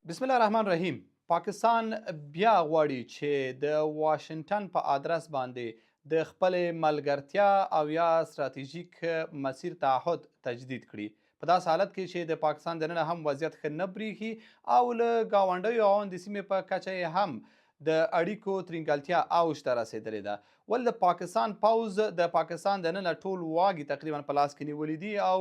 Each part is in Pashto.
بسم الله الرحمن الرحیم. پاکستان بیا غواړي چې د واشنګټن په ادرس باندې د خپلې ملګرتیا او یا ستراتیژیک مسیر تعهد تجدید کړي، په داسې حالت کې چې د پاکستان دننه هم وضعیت ښه نه بریښي او له ګاونډیو او د سیمې په کچه یې هم د اړیکو ترینګلتیا اوج ته رسېدلې ده. ول د پاکستان پوځ د پاکستان دننه ټول واګي تقریبا په لاس کې نیولي دي او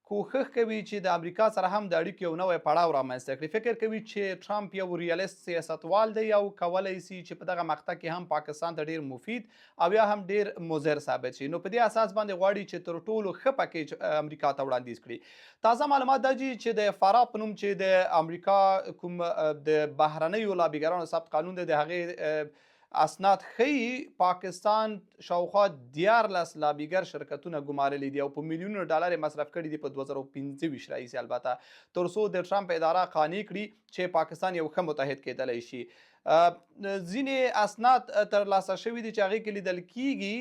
کوښښ کوي چې د امریکا سره هم د اړیکو یو نوی پړاو رامنځته کړي. فکر کوي چې ټرمپ یو ریالیست سیاستوال دی او کولای سي چې په دغه مقطع کې هم پاکستان ته ډیر مفید او یا هم ډیر مضر ثابت شي. نو په دې اساس باندې غواړي چې تر ټولو ښه پکیج امریکا ته وړاندیز کړي. تازه معلومات دا دي چې د فارا په نوم چې د امریکا کوم د بهرنیو لابیګرانو ثبت قانون دی، د هغې اسناد ښيي پاکستان شاوخوا 13 لابیګر شرکتونه ګمارلي دي او په میلیونونو ډالر یې مصرف کړي دي په 2025 راهیسې، البته تر څو د ټرمپ اداره قانع کړي چې پاکستان یو ښه متحد کېدلی شي. ځینې اسناد ترلاسه شوي دي چې هغې کې لیدل کیږي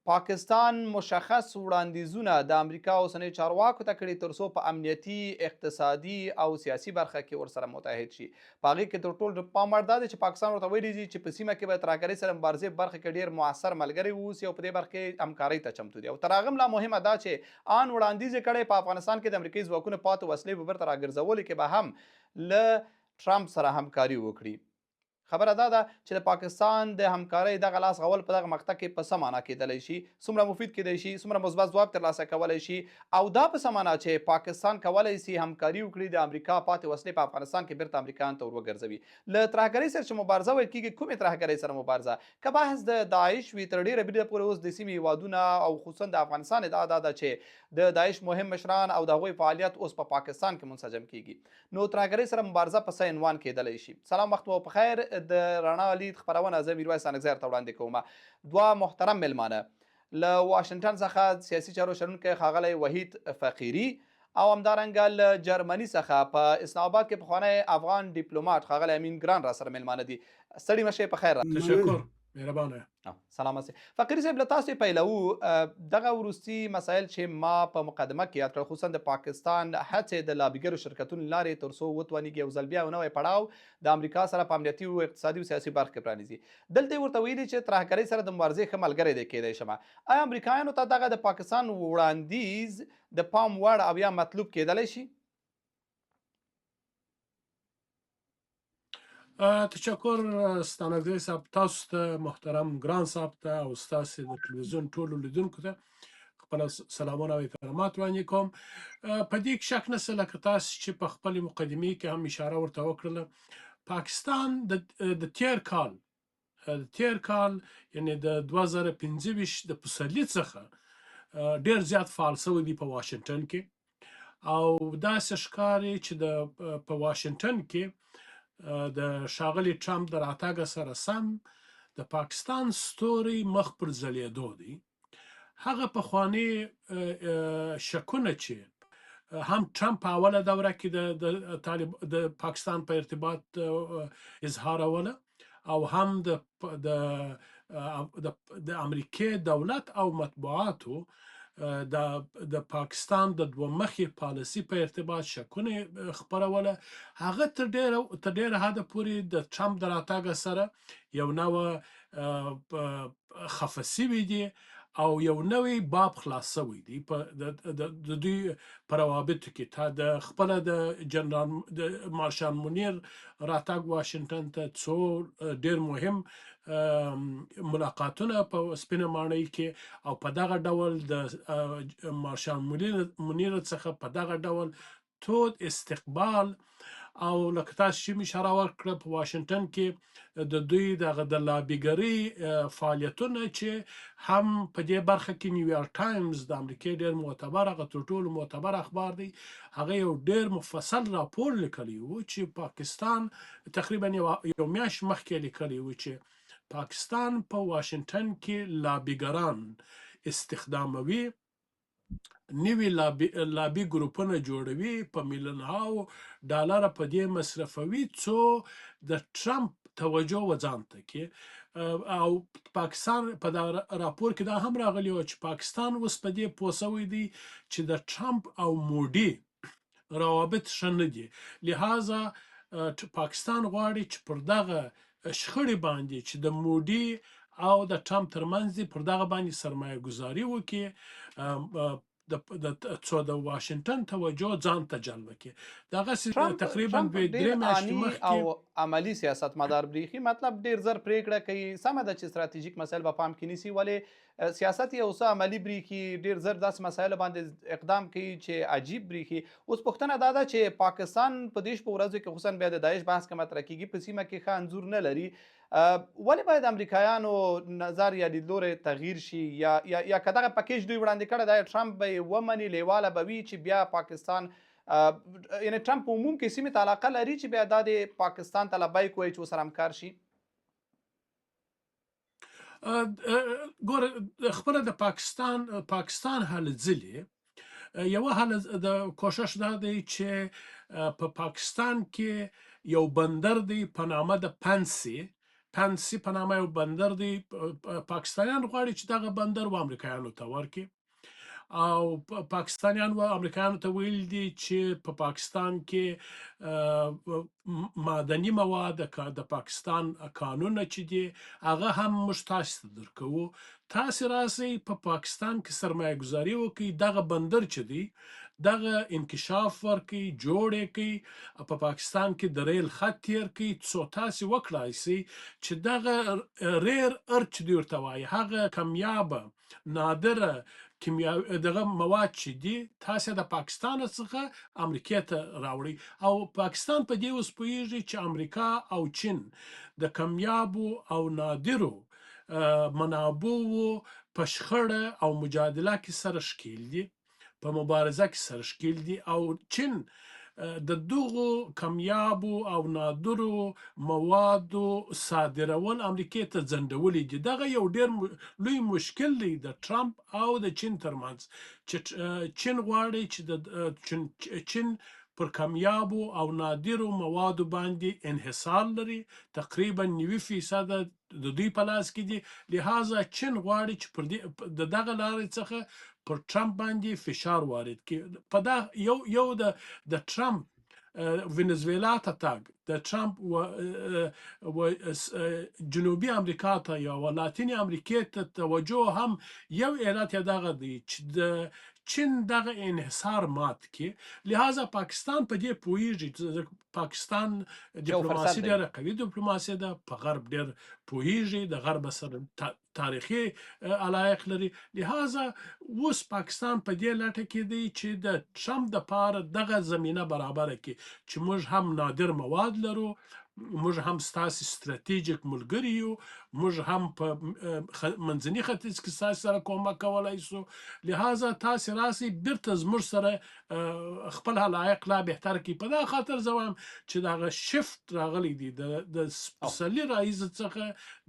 پاکستان مشخص وړاندیزونه د امریکا اوسنیو چارواکو ته کړي تر څو په امنیتي، اقتصادي او سیاسي برخه کې ورسره متحد شي. په هغې کې تر ټولو پام وړ دا دی چې پاکستان ورته ویلي دي چې په سیمه کې به ترهګرۍ سره مبارزې برخه کې ډیر موثر ملګری واوسي او په دې برخه کې همکارۍ ته چمتو دي. او تر هغه هم لا مهمه دا چې آن وړاندیز یې کړی په افغانستان کې د امریکایي ځواکونو پاتې وسلې به بیرته راګرځولو کې به هم له ټرمپ سره همکاري وکړي. خبره دا ده چې د پاکستان د همکارۍ دغه لاس غول په دغه مقطع کې په څه معنا کېدلی شي، څومره مفید کېدای شي، څومره مثبت ځواب ترلاسه کولی شي، او دا په څه معنا چې پاکستان کولی شي همکاري وکړي د امریکا پاتې وسلې په افغانستان کې بیرته امریکایانو ته وروګرځوي. له ترهګرۍ سره چې مبارزه ویل کېږي، کومې ترهګرۍ سره مبارزه؟ که بحث د داعش وي، تر ډېره بریده پورې اوس د سیمې هېوادونه او خصوصا د افغانستان ادعا دا ده چې د داعش مهم مشران او د هغوی فعالیت اوس په پاکستان کې منسجم کېږي. نو ترهګرۍ سره مبارزه په څه عنوان کېدلی شي؟ سلام، وخت مو په خیر. د رڼا لید خپرونه زه میرویس ستانکزی درته وړاندې کوم. دوه محترم مېلمانه له واشنګټن څخه سیاسي چارو شنونکی ښاغلی وحید فقیري او همدارنګه له جرمني څخه په اسلام آباد کې پخوانی افغان ډیپلوماټ ښاغلی امین ګران را سره مېلمانه دي. ستړي مه شئ، په خیر. تشکر، مهربانه. سلام اوسئ. فقیري صاحب، له تاسو یې پیلوو. دغه وروستي مسایل چې ما په مقدمه کې یاد کړل، خصوصا د پاکستان هڅې د لابیګرو شرکتونو لارې تر څو وتوانیږي یو ځل بیا یو نوی پړاو د امریکا سره په امنیتي او اقتصادي او سیاسي برخه کې پرانیزي، دلته یې ورته ویلي چې ترهګرۍ سره د مبارزې ښه ملګری دی کېدای شم. آیا امریکایانو ته دغه د پاکستان وړاندیز د پام وړ او یا مطلوب کېدلی شي؟ تشکر ستانکزی صاحب، تاسو ته، محترم ګران صاحب ته او ستاسو د تلویزیون ټولو لیدونکو ته خپل سلامونه او احترامات وړاندې کوم. په دې کې شک نشته، لکه تاسو چې په خپلې مقدمې کې هم اشاره ورته وکړله، پاکستان د تیر کال یعنی د 2025 د پسرلي څخه ډیر زیات فعال شوی دی په واشنګټن کې او داسې ښکاري چې په واشنګټن کې د ښاغلي ټرمپ د راتګ سره سم د پاکستان ستوری مخ پر ځلېدو دی. هغه پخواني شکونه چې هم ټرمپ په اوله دوره کې د طالب د پاکستان په ارتباط اظهاروله او هم د امریکې دولت او مطبوعاتو د پاکستان د دوه مخې پالیسي په ارتباط شکونه خپروله، هغه تر ډیره حده پورې د ټرمپ د راتګ سره یو نوع خفه سوي دي او یو نوی باب خلاص شوی دی په د دوی په روابطو کې. تا د خپل د جنرال د مارشال منیر راتګ واشنګټن ته، څو ډیر مهم ملاقاتونه په سپینه ماڼۍ کې او په دغه ډول د مارشال منیر څخه په دغه ډول تود استقبال او لکه تاسو چې اشاره ورکړه، په واشنګټن کې د دوی دغه د لابیګرۍ فعالیتونه چې هم په دې برخه کې نیویارک ټایمز، د امریکې ډیر معتبر، هغه تر ټولو معتبر اخبار دی، هغه یو ډیر مفصل راپور لیکلی و چې پاکستان تقریبا یو میاشت مخکې لیکلی و چې پاکستان په واشنګټن کې لابیګران استخداموي، نوي لابي ګروپونه جوړوي، په میلیونهاو ډالر په دې مصرفوي څو د ټرمپ توجه وځان ته کې. او پاکستان په دا راپور کې دا هم راغلی و چې پاکستان اوس په دې پوه شوی دی چې د ټرمپ او موډي روابط ښه نه دي، لهذا پاکستان غواړي چې پر دغه شخړې باندې چې د موډي او د ټرمپ ترمنځ دي، پر دغه باندې سرمایه ګذاري وکړي، د د څو د واشنګټن توجه ځان ته جلب کړي. دغسې تقریبا ټرمپ دوې ډیر درې میاشتې آني مخکې او عملی سیاستمدار بریښي، مطلب ډیر زر پریکړه کوي. سمه ده چې ستراتیژیک مسایل به پام کې نیسي، ولې سیاست یو څه عملی بریښي، ډیر زر داسې مسایلو باندې اقدام کوي چې عجیب بریښي. اوس پوښتنه دا ده چې پاکستان په دې شپو ورځو کې خصوصا بیا د داعش بحث که مطرح کیږي په سیمه کې ښه انځور نه لري، ولې باید امریکایانو نظر یا لیدلوری تغییر شي، یا یا یا که دغه پکیج دوی وړاندې کړی دی ټرمپ به یې ومني، لیواله به وي چې بیا پاکستان، یعنی ټرمپ په عموم کې سیمې ته علاقه لري چې بیا دا د پاکستان ته لبیک وایي چې ورسره همکار شي؟ ګوره، خپله د پاکستان هلې ځلې، یوه هله د کوشش دا دی چې په پاکستان کې یو بندر دی په نامه د پنسي، پنسي په نامه یو بندر دی. پاکستانیان غواړي چې دغه بندر و امریکایانو ته ورکړي، او پاکستانیان و امریکایانو ته ویل دي چې په پاکستان کې معدني مواد، د پاکستان کانونه چې دي هغه هم موږ تاسې ته درکوو، تاسې راسئ په پاکستان کې سرمایه ګذاري وکړئ، دغه بندر چې دی دغه انکشاف ورکړئ، جوړ یې کړئ، په پاکستان کې د ریل خط تیر کړئ، څو تاسې وکړای شئ چې دغه rare earth چې دوی ورته وایي، هغه کمیابه نادره کیمیا دغه مواد چې دي تاسې د پاکستان څخه امریکې ته راوړئ. او پاکستان په دې اوس پوهیږي چې امریکا او چین د کمیابو او نادرو منابعو په شخړه او مجادله کې سره ښکیل دي، په مبارزه کې سره ښکیل دي، او چین د دغو کمیابو او نادرو موادو صادرول امریکې ته ځنډولي دي. دغه یو ډیر لوی مشکل دی د ټرمپ او د چین ترمنځ، چې چین غواړي چې د چین پر کمیابو او نادرو موادو باندې انحصار لري، تقریبا 90% د دوی په لاس کې دي، لہذا چین غواړي چې پر دې د دغه لارې څخه پر ټرمپ باندې فشار وارد کړي. په دا یو د ټرمپ ونزویلا ته تګ، د ټرمپ و جنوبي امریکا ته یا و لاتینې امریکې ته توجه هم یو علت یې دغه دی چې د چین دغه انحصار مات کړي. لہذا پاکستان په دې پوهیږي چې پاکستان دیپلوماسي ډیره قوي دیپلوماسي ده، په غرب ډیر پوهیږي، د غرب سره تاریخي علایق لري، لہذا اوس پاکستان په دې لټه کې دی چې د ټرمپ دپاره دغه زمینه برابره کړي چې موږ هم نادر مواد لرو، موږ هم ستاسې ستراتیژیک ملګري یو، موږ هم په منځني ختیځ کې ستاسې سره کومک کولای شو، لہذا تاسې راسئ بیرته زموږ سره خپل علایق لا بهتر کړئ. په دا خاطر زه وایم چې دغه شفت راغلی دی د پسرلي راهیسې څخه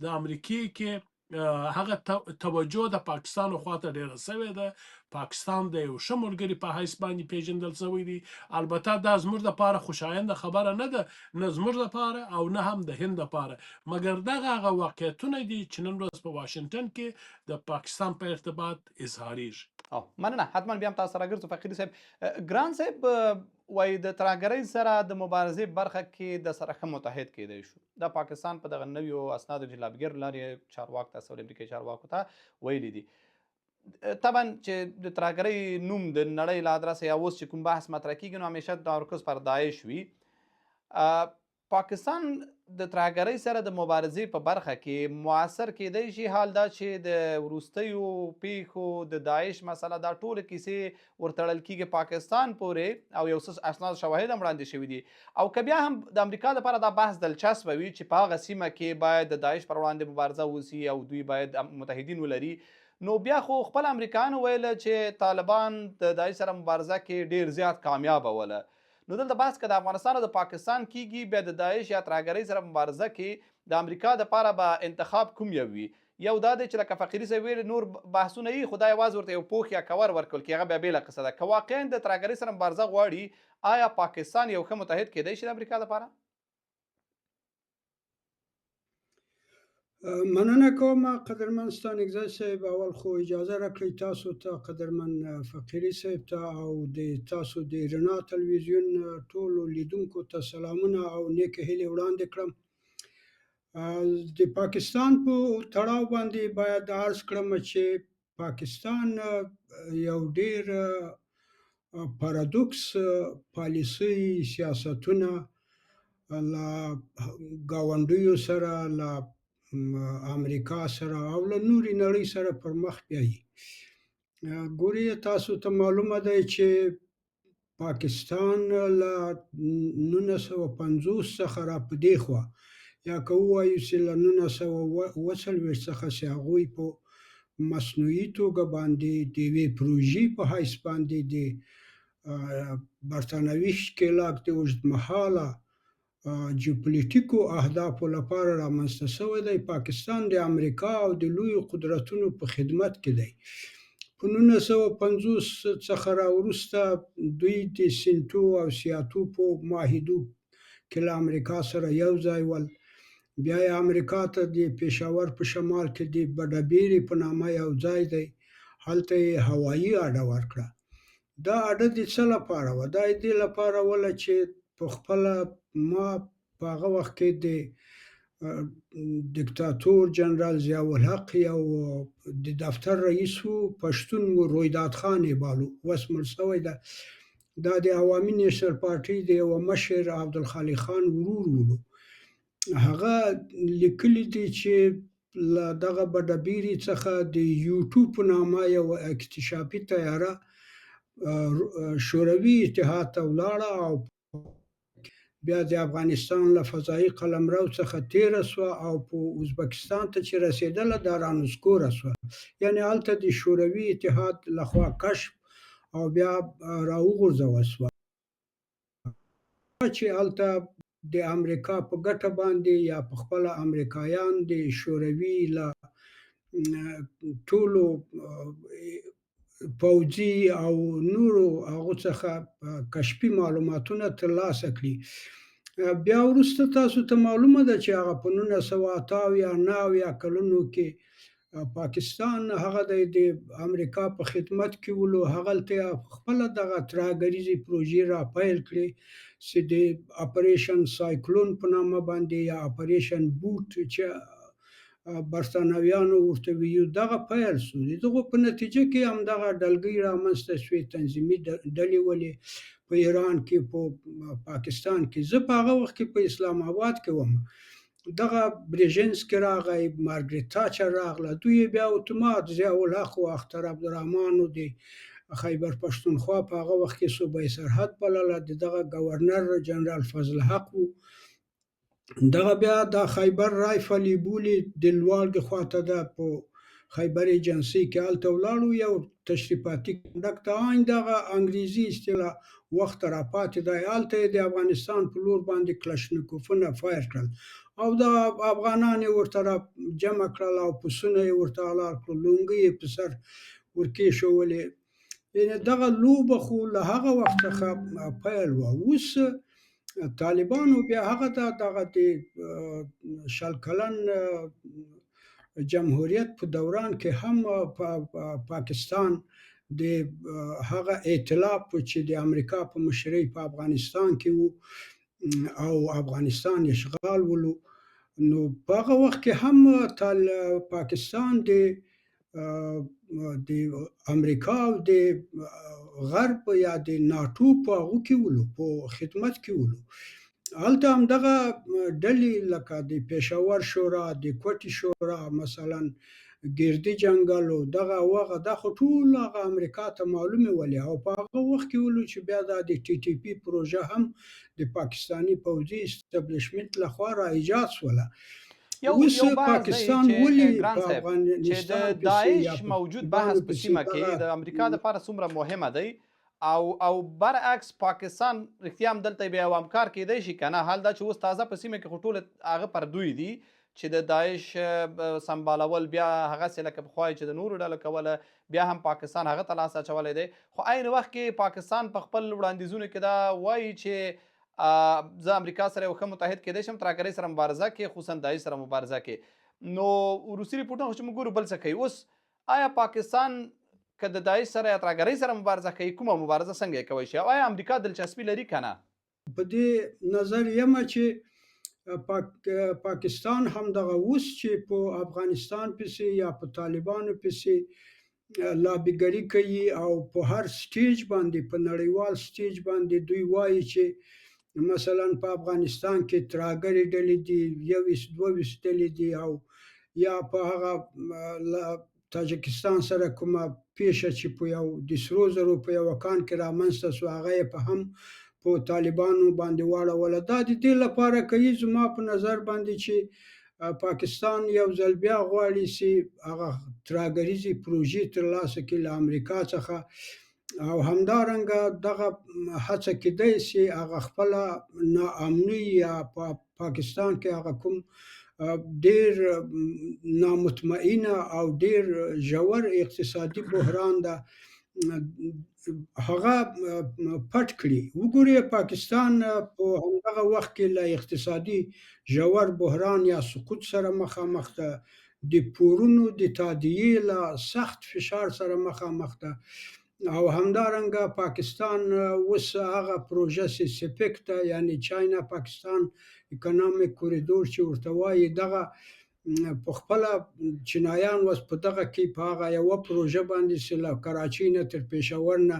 د امریکې کې هغه توجه د پاکستان خواته ډیره شوې ده. پاکستان د یو ښه ملګري په حیث باندې پیژندل شوی دی. البته دا زموږ دپاره خوشاینده خبره نه ده، نه زموږ دپاره او نه هم د هند دپاره، مګر دغه هغه واقعیتونه دي چې نن ورځ په واشنګټن کې د پاکستان په ارتباط اظهاریږي. مننه، حتما بیا هم تاسو سره ګرځو. فقیري صاحب، ګران صاحب وایي د ترهګرۍ سره د مبارزې برخه کې د سره ښه متحد کېدای شو. دا پاکستان په دغه نویو اسنادو چې لابګر لارې چارواکو ته، سول امریکایي چارواکو ته ویلي دي. طبعا چې د ترهګرۍ نوم د نړۍ له ادرسه یا اوس چې کوم بحث مطرح کېږي نو همیشه تمرکز پر داعش وي. پاکستان د ترهګرۍ سره د مبارزې په برخه کې موثر کېدای شي، حال دا چې د وروستیو پیښو د داعش مسله دا ټوله کیسې ورتړل کېږي پاکستان پورې، او یو څه اسناد شواهد هم وړاندې شوي دي. او که بیا هم د امریکا لپاره دا بحث دلچسپه وي چې په هغه سیمه کې باید د داعش پر وړاندې مبارزه وسي او دوی باید متحدین ولري، نو بیا خو خپل امریکایانو ویل چې طالبان د داعش سره مبارزه کې ډیر زیات کامیابه وله. نو دلته بحث که د افغانستان او د پاکستان کیږي، بیا د داعش یا ترهګرۍ سره مبارزه کې د امریکا دپاره به انتخاب کوم یو وي؟ یو دا دی چې لکه فقیري صاحب ویل نور بحثونه یي، خو دا یوازې ورته یو پوښ یا کور ورکول کېږي، هغه بیا بېله قصه ده. که واقعا د ترهګرۍ سره مبارزه غواړي، آیا پاکستان یو ښه متحد کېدای شي د امریکا دپاره؟ مننه کوم قدرمن ستانکزی صاحب. اول خو اجازه راکړئ تاسو ته، قدرمن فقیري صاحب ته او د تاسو د رڼا تلویزیون ټولو لیدونکو ته سلامونه او نیکې هیلې وړاندې کړم. د پاکستان په تړاو باندې باید عرض کړم چې پاکستان یو ډیر پارادوکس پالیسي سیاستونه له ګاونډیو سره، له امریکا سره او له نورې نړۍ سره پر مخ بیایي. ګوري، تاسو ته معلومه ده چې پاکستان له 1950 څخه را په دې خوا، یا که ووایو چې له 1947 څخه چې هغوی په مصنوعي توګه باندې د یوې پروژې په حیث باندې د برتانوي ښکېلاک د اوږدمهاله جیوپولیټیکو اهدافو لپاره رامنځته شوی دی، پاکستان د امریکا او د لویو قدرتونو په خدمت کې دی. په 1950 څخه را وروسته دوی د سینټو او سیاتو په معاهدو کې له امریکا سره یو ځای ول. بیا یې امریکا ته د پېښور په شمال کې د بډبېرې په نامه یو ځای دی، هلته یې هوایي اډه ورکړه. دا اډه د څه لپاره وه؟ دا یې دې لپاره وله چې په خپله ما په هغه وخت کې د دیکتاتور جنرال ضیاءالحق یو د دفتر رئیس و، پښتون و، رویداد خان یې بالو، اوس مړ شوی ده. دا د عوامي نیشنل پارټۍ د یوه مشر عبدالخالق خان ورور ولو. هغه لیکلي دي چې له دغه بډبېرې څخه د یوټیوب په نامه یوه اکتشافي طیاره شوروي اتحاد ته ولاړه او بیا د افغانستان له فضایي قلمرو څخه تېره شوه او په ازبکستان ته چې رسېدله دا رانسکوره شوه، یعنې هلته د شوروي اتحاد لخوا کشف او بیا راوغورځول شوه چې هلته د امریکا په ګټه باندې یا په خپله امریکایان د شوروي له ټولو پوځي او نورو هغو څخه کشفي معلوماتونه ترلاسه کړي. بیا وروسته تاسو ته معلومه ده چې هغه په 1978 79 کلونو کې پاکستان هغه د امریکا په خدمت کې ولو، هغلته یې خپله دغه ترهګریزې پروژې را پیل کړې چې د اپریشن سایکلون په نامه باندې یا اپریشن بوټ چې برتانویانو ورته ویو، دغه پیل شو. د دغو په نتیجه کې همدغه ډلګۍ رامنځته شوې، تنظیمي ډلې ولې په ایران کې، په پاکستان کې. زه په هغه وخت کې په اسلام آباد کې وم. دغه بریژنسکي راغی، مارګریت تاچر راغله، دوی یې بیا اتومات ضیاءالحق او اختر عبدالرحمن او د خیبر پښتونخوا په هغه وخت کې صوبه سرحد بلله، د دغه ګورنر جنرال فضل حق و. دغه بیا د خیبر رایفل یې بولي د لواړګي خواته ده په خیبر ایجنسۍ کې، هلته ولاړو یو تشریفاتي کنډک ته، عین دغه انګریزي اصطلاح وخت را پاتې دی، هلته یې د افغانستان په لور باندې کلشنیکوفونه فایر کړل او د افغانان یې ورته را جمع کړل او پسونه یې ورته حلال کړل، لونګۍ یې په سر ورکېښولې. یعنې دغه لوبه خو له هغه وخت څخه پیل وه. اوس طالبانو بیا هغه دغه د 20 کلن جمهوریت په دوران کې هم پاکستان د هغه ائتلاف چې د امریکا په مشرۍ په افغانستان کې وو او افغانستان اشغال ولو، نو په هغه وخت کې هم پاکستان د امریکا او د غرب یا د ناټو په هغو کې ولو، په خدمت کې ولو. هلته همدغه ډلې لکه د پېښور شورا، د کوټې شورا، مثلا ګردي جنګل او دغه وغه، دا خو ټول هغه امریکا ته معلومې ولې. او په هغه وخت کې ولو چې بیا دا د ټي ټي پي پروژه هم د پاکستاني پوځي اسټبلشمنټ لخوا را ایجاد شوله. یو اوس یو بحث دی پاکستان چې ولې ګران په صاحب چې د افغانستان پسې یا داعش په موجود بحث طالبانو په پسې سیمه کې دغه د امریکا لپاره څومره مهمه دی او او برعکس پاکستان رښتیا هم دلته بیا یو همکار کېدای شي که نه؟ حال دا چې اوس تازه په سیمه کې خو ټول هغه پر دوی دي چې د داعش سمبالول بیا هغسې لکه پخوا یې چې د نورو ډلو کوله، بیا هم پاکستان هغه ته لاس اچولی دی. خو عین وخت کې پاکستان په خپل وړاندیزونو کې دا وایي چې زه امریکا سره یو ښه متحد کېدای شم ترهګرۍ سره مبارزه کې، خصوصا داعش سره مبارزه کې. نو وروستي رپورټونه خو چې موږ ګورو بل څه کوي. اوس آیا پاکستان که د داعش سره یا ترهګرۍ سره مبارزه کوي، کومه مبارزه څنګه یې کوی شي، او آیا امریکا دلچسپي لري که نه؟ په دې نظر یم چې پاکستان همدغه اوس چې په افغانستان پسې یا په طالبانو پسې لابیګری کوي او په هر سټیج باندې، په نړیوال سټیج باندې دوی وایي چې مثلا په افغانستان کې ترهګرې ډلې دي، 21 22 ډلې دي، او یا په هغه تاجکستان سره کومه پیښه چې په یو د سرو زرو په یوه کان کې رامنځته شوه، هغه یې په هم په طالبانو باندې واړوله. دا د دې لپاره کوي زما په نظر باندې چې پاکستان یو ځل بیا غواړي چې هغه ترهګریزې پروژې ترلاسه کړي له امریکا څخه، او همدارنګه دغه هڅه کېدای شي هغه خپله ناامني یا په پاکستان کې هغه کوم ډیر نامطمئنه او ډیر ژور اقتصادي بحران ده هغه پټ کړي. وګورئ پاکستان په همدغه وخت کې له اقتصادي ژور بحران یا سقوط سره مخامخ ده، د پورونو د تادیې له سخت فشار سره مخامخ ده، او همدارنګه پاکستان اوس هغه پروژه چې سپیک ده، یعنی چاینا پاکستان اکونومیک کوریډور چې ورته وایي، دغه په خپله چینایان اوس په دغه کې په هغه یوه پروژه باندې چې له کراچۍ نه تر پېښور نه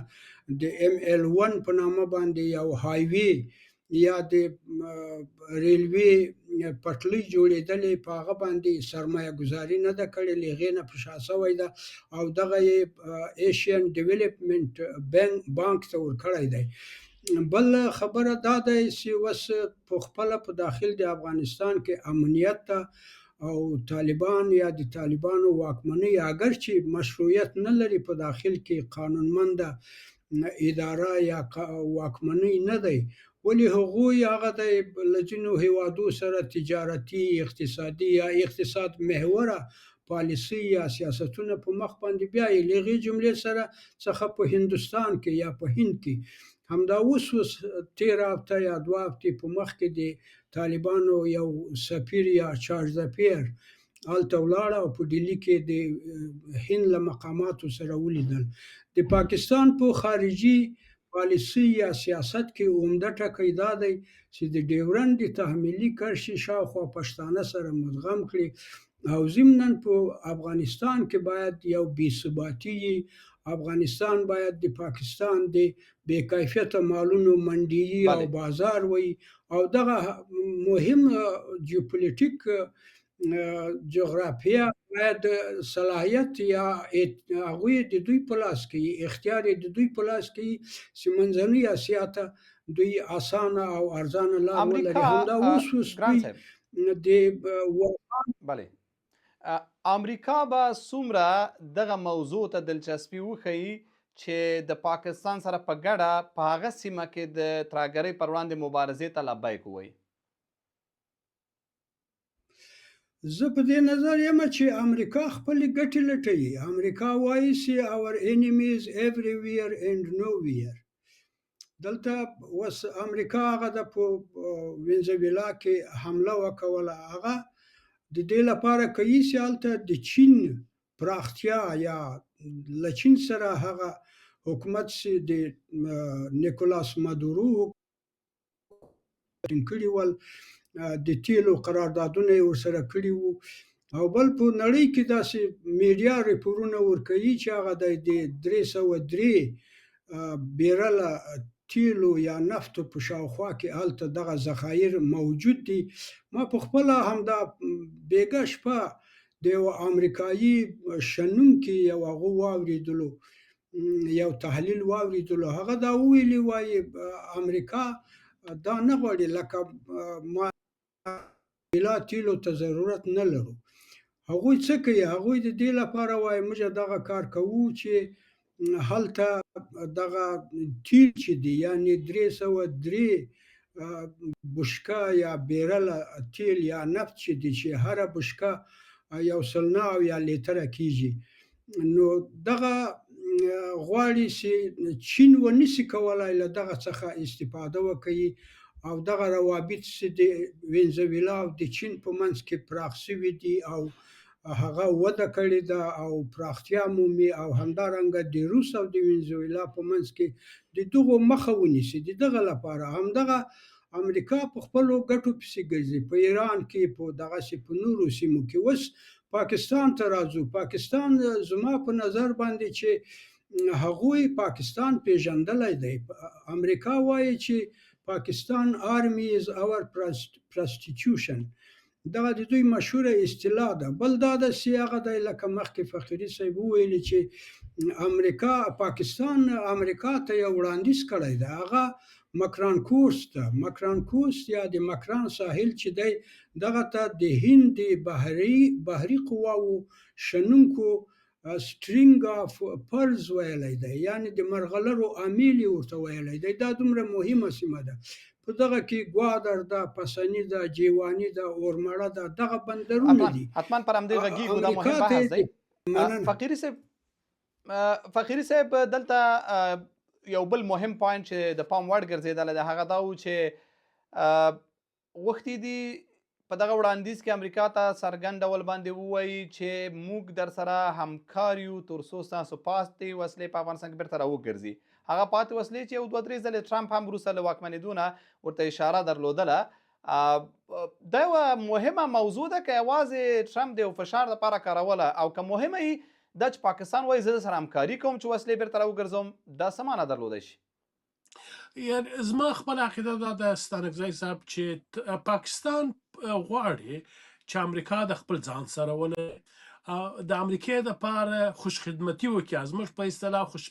د ام ال 1 په نامه باندې یو های وی یا د ریلوې پټلۍ جوړېدلې، په هغه باندې سرمایه ګذاري نه ده کړې، له هغې نه په شا شوی ده، او دغه یې ایشین ډیولپمنټ بانک ته ورکړی دی. بل خبره دا ده چې اوس په خپله په داخل د افغانستان کې امنیت ته او طالبان یا د طالبانو واکمنۍ اګر چې مشروعیت نه لري په داخل کې قانونمنده اداره یا واکمنۍ نه دی، ولې هغوی هغه د له ځینو هیوادو سره تجارتي، اقتصادي یا اقتصاد محوره پالیسي یا سیاستونه په مخ باندې بیایي. له هغې جملې سره څخه په هندوستان کې یا په هند کې همدا اوس اوس تېره هفته یا 2 هفتې په مخ کې د طالبانو یو سفیر یا چارجدافیر هلته ولاړ او په ډیلي کې د هند له مقاماتو سره ولیدل. د پاکستان په خارجي پالیسي یا سیاست کې عمده ټکی دا دی چې د ډیورنډ د تحمیلي کرښې شاوخوا پښتانه سره مدغم کړي، او ضمناً په افغانستان کې باید یو بې ثباتي، افغانستان باید د پاکستان د بې کیفیته مالونو منډیي او بازار وي، او دغه مهم جیوپولیټیک جغرافیا باید صلاحیت یا هغوی د دوی په لاس کې، اختیار یې د دوی په لاس کې چې منځنۍ اسیا ته دوی اسانه او ارزانه لار ولري. همدا اوس اوس دوی د بله امریکا به څومره دغه موضوع ته دلچسپي وښيي چې د پاکستان سره په ګډه په هغه سیمه کې د ترهګرۍ پر وړاندې مبارزې ته لبیک ووایي؟ زه په دې نظر یم چې امریکا خپلې ګټې لټوي. امریکا وایي چې our enemies everywhere and nowhere. دلته اوس امریکا هغه د په وینزویلا کې حمله وکوله، هغه د دې لپاره کوي چې هلته د چین پراختیا یا له چین سره هغه حکومت چې د نیکولاس مادورو ټینګ کړي ول، د تیلو قراردادونه یې ورسره کړي وو، او بل په نړۍ کې داسې میډیا رپورونه ورکوي چې هغه د 303 بیرله تیلو یا نفتو په شاوخوا کې هلته دغه ذخایر موجود دي. ما په خپله همدا بېګا شپه د یوه امریکایي شنونکي یو هغه واورېدلو، یو تحلیل واورېدلو، هغه دا وویلي وایي امریکا دا نه غواړي لکه ما لا تیلو ته ضرورت نه لرو. هغوی څه کوي؟ هغوی د دې لپاره وایي موږ دغه کار کوو چې هلته دغه تیل چې دی، یعنی 303 بشکه یا بیرله تیل یا نفت چې دی، چې هره بشکه 109 لیتره کیږي، نو دغه غواړي چې چین ونشي کولای له دغه څخه استفاده وکړي او دغه روابط چې د وینزویلا او د چین په منځ کې پراخ شوي دي او هغه وده کړې ده او پراختیا مومي، او همدارنګه د روس او د وینزویلا په منځ کې د دغو مخه ونیسي. د دغه لپاره همدغه امریکا په خپلو ګټو پسې ګرځي، په ایران کې، په دغسې په نورو سیمو کې. اوس پاکستان ته راځو. پاکستان زما په نظر باندې چې هغوی پاکستان پیژندلی دی. امریکا وایي چې پاکستان army is our prostitution، دغه د دوی مشهوره اصطلاح ده. بل دا ده چې هغه دی لکه مخکې فقیري صاحب وویل چې امریکا پاکستان امریکا ته یو وړاندیز کړی دی، هغه مکران کوست ته، مکران کوست یا د مکران ساحل چې دی، دغه ته د هند د بحري قواو شنونکو string of pearls ویلی دی، یعنی د مرغلرو امیل یې ورته ویلی دی. دا دومره مهمه سیمه ده، په دغه کې ګوادر ده، پسنی ده، جیوانی ده، اورمړه ده، دغه بندرونه دي. حتما پر همدې غږیږو، دا مهم بحث دی. فقیري صاحب دلته یو بل مهم point چې د پام وړ ګرځېدلی دی هغه دا و چې غوښتي دي په دغه وړاندیز کې امریکا ته څرګند ډول باندې ووایي چې موږ در سره همکار یو تر څو ستاسو پاتې وسلې په افغانستان کې بیرته راوګرځي. هغه پاتې وسلې چې یو دوه درې ځلې ټرمپ هم وروسته له واکمنېدو نه ورته اشاره درلودله. دا یوه مهمه موضوع ده که یوازې ټرمپ د یو فشار لپاره کاروله، او که مهمه یي دا چې پاکستان وایي زه سره همکاري کوم چې وسلې بیرته راوګرځوم، دا څه معنا درلودی شي؟ یعنی زما خپل عقیده دا ده ستانکزی صاحب چې پاکستان غواړي چې امریکا د خپل ځان سره ولري، د امریکې دپاره خوش خدمتي وکړي، زموږ په اصطلاح خوش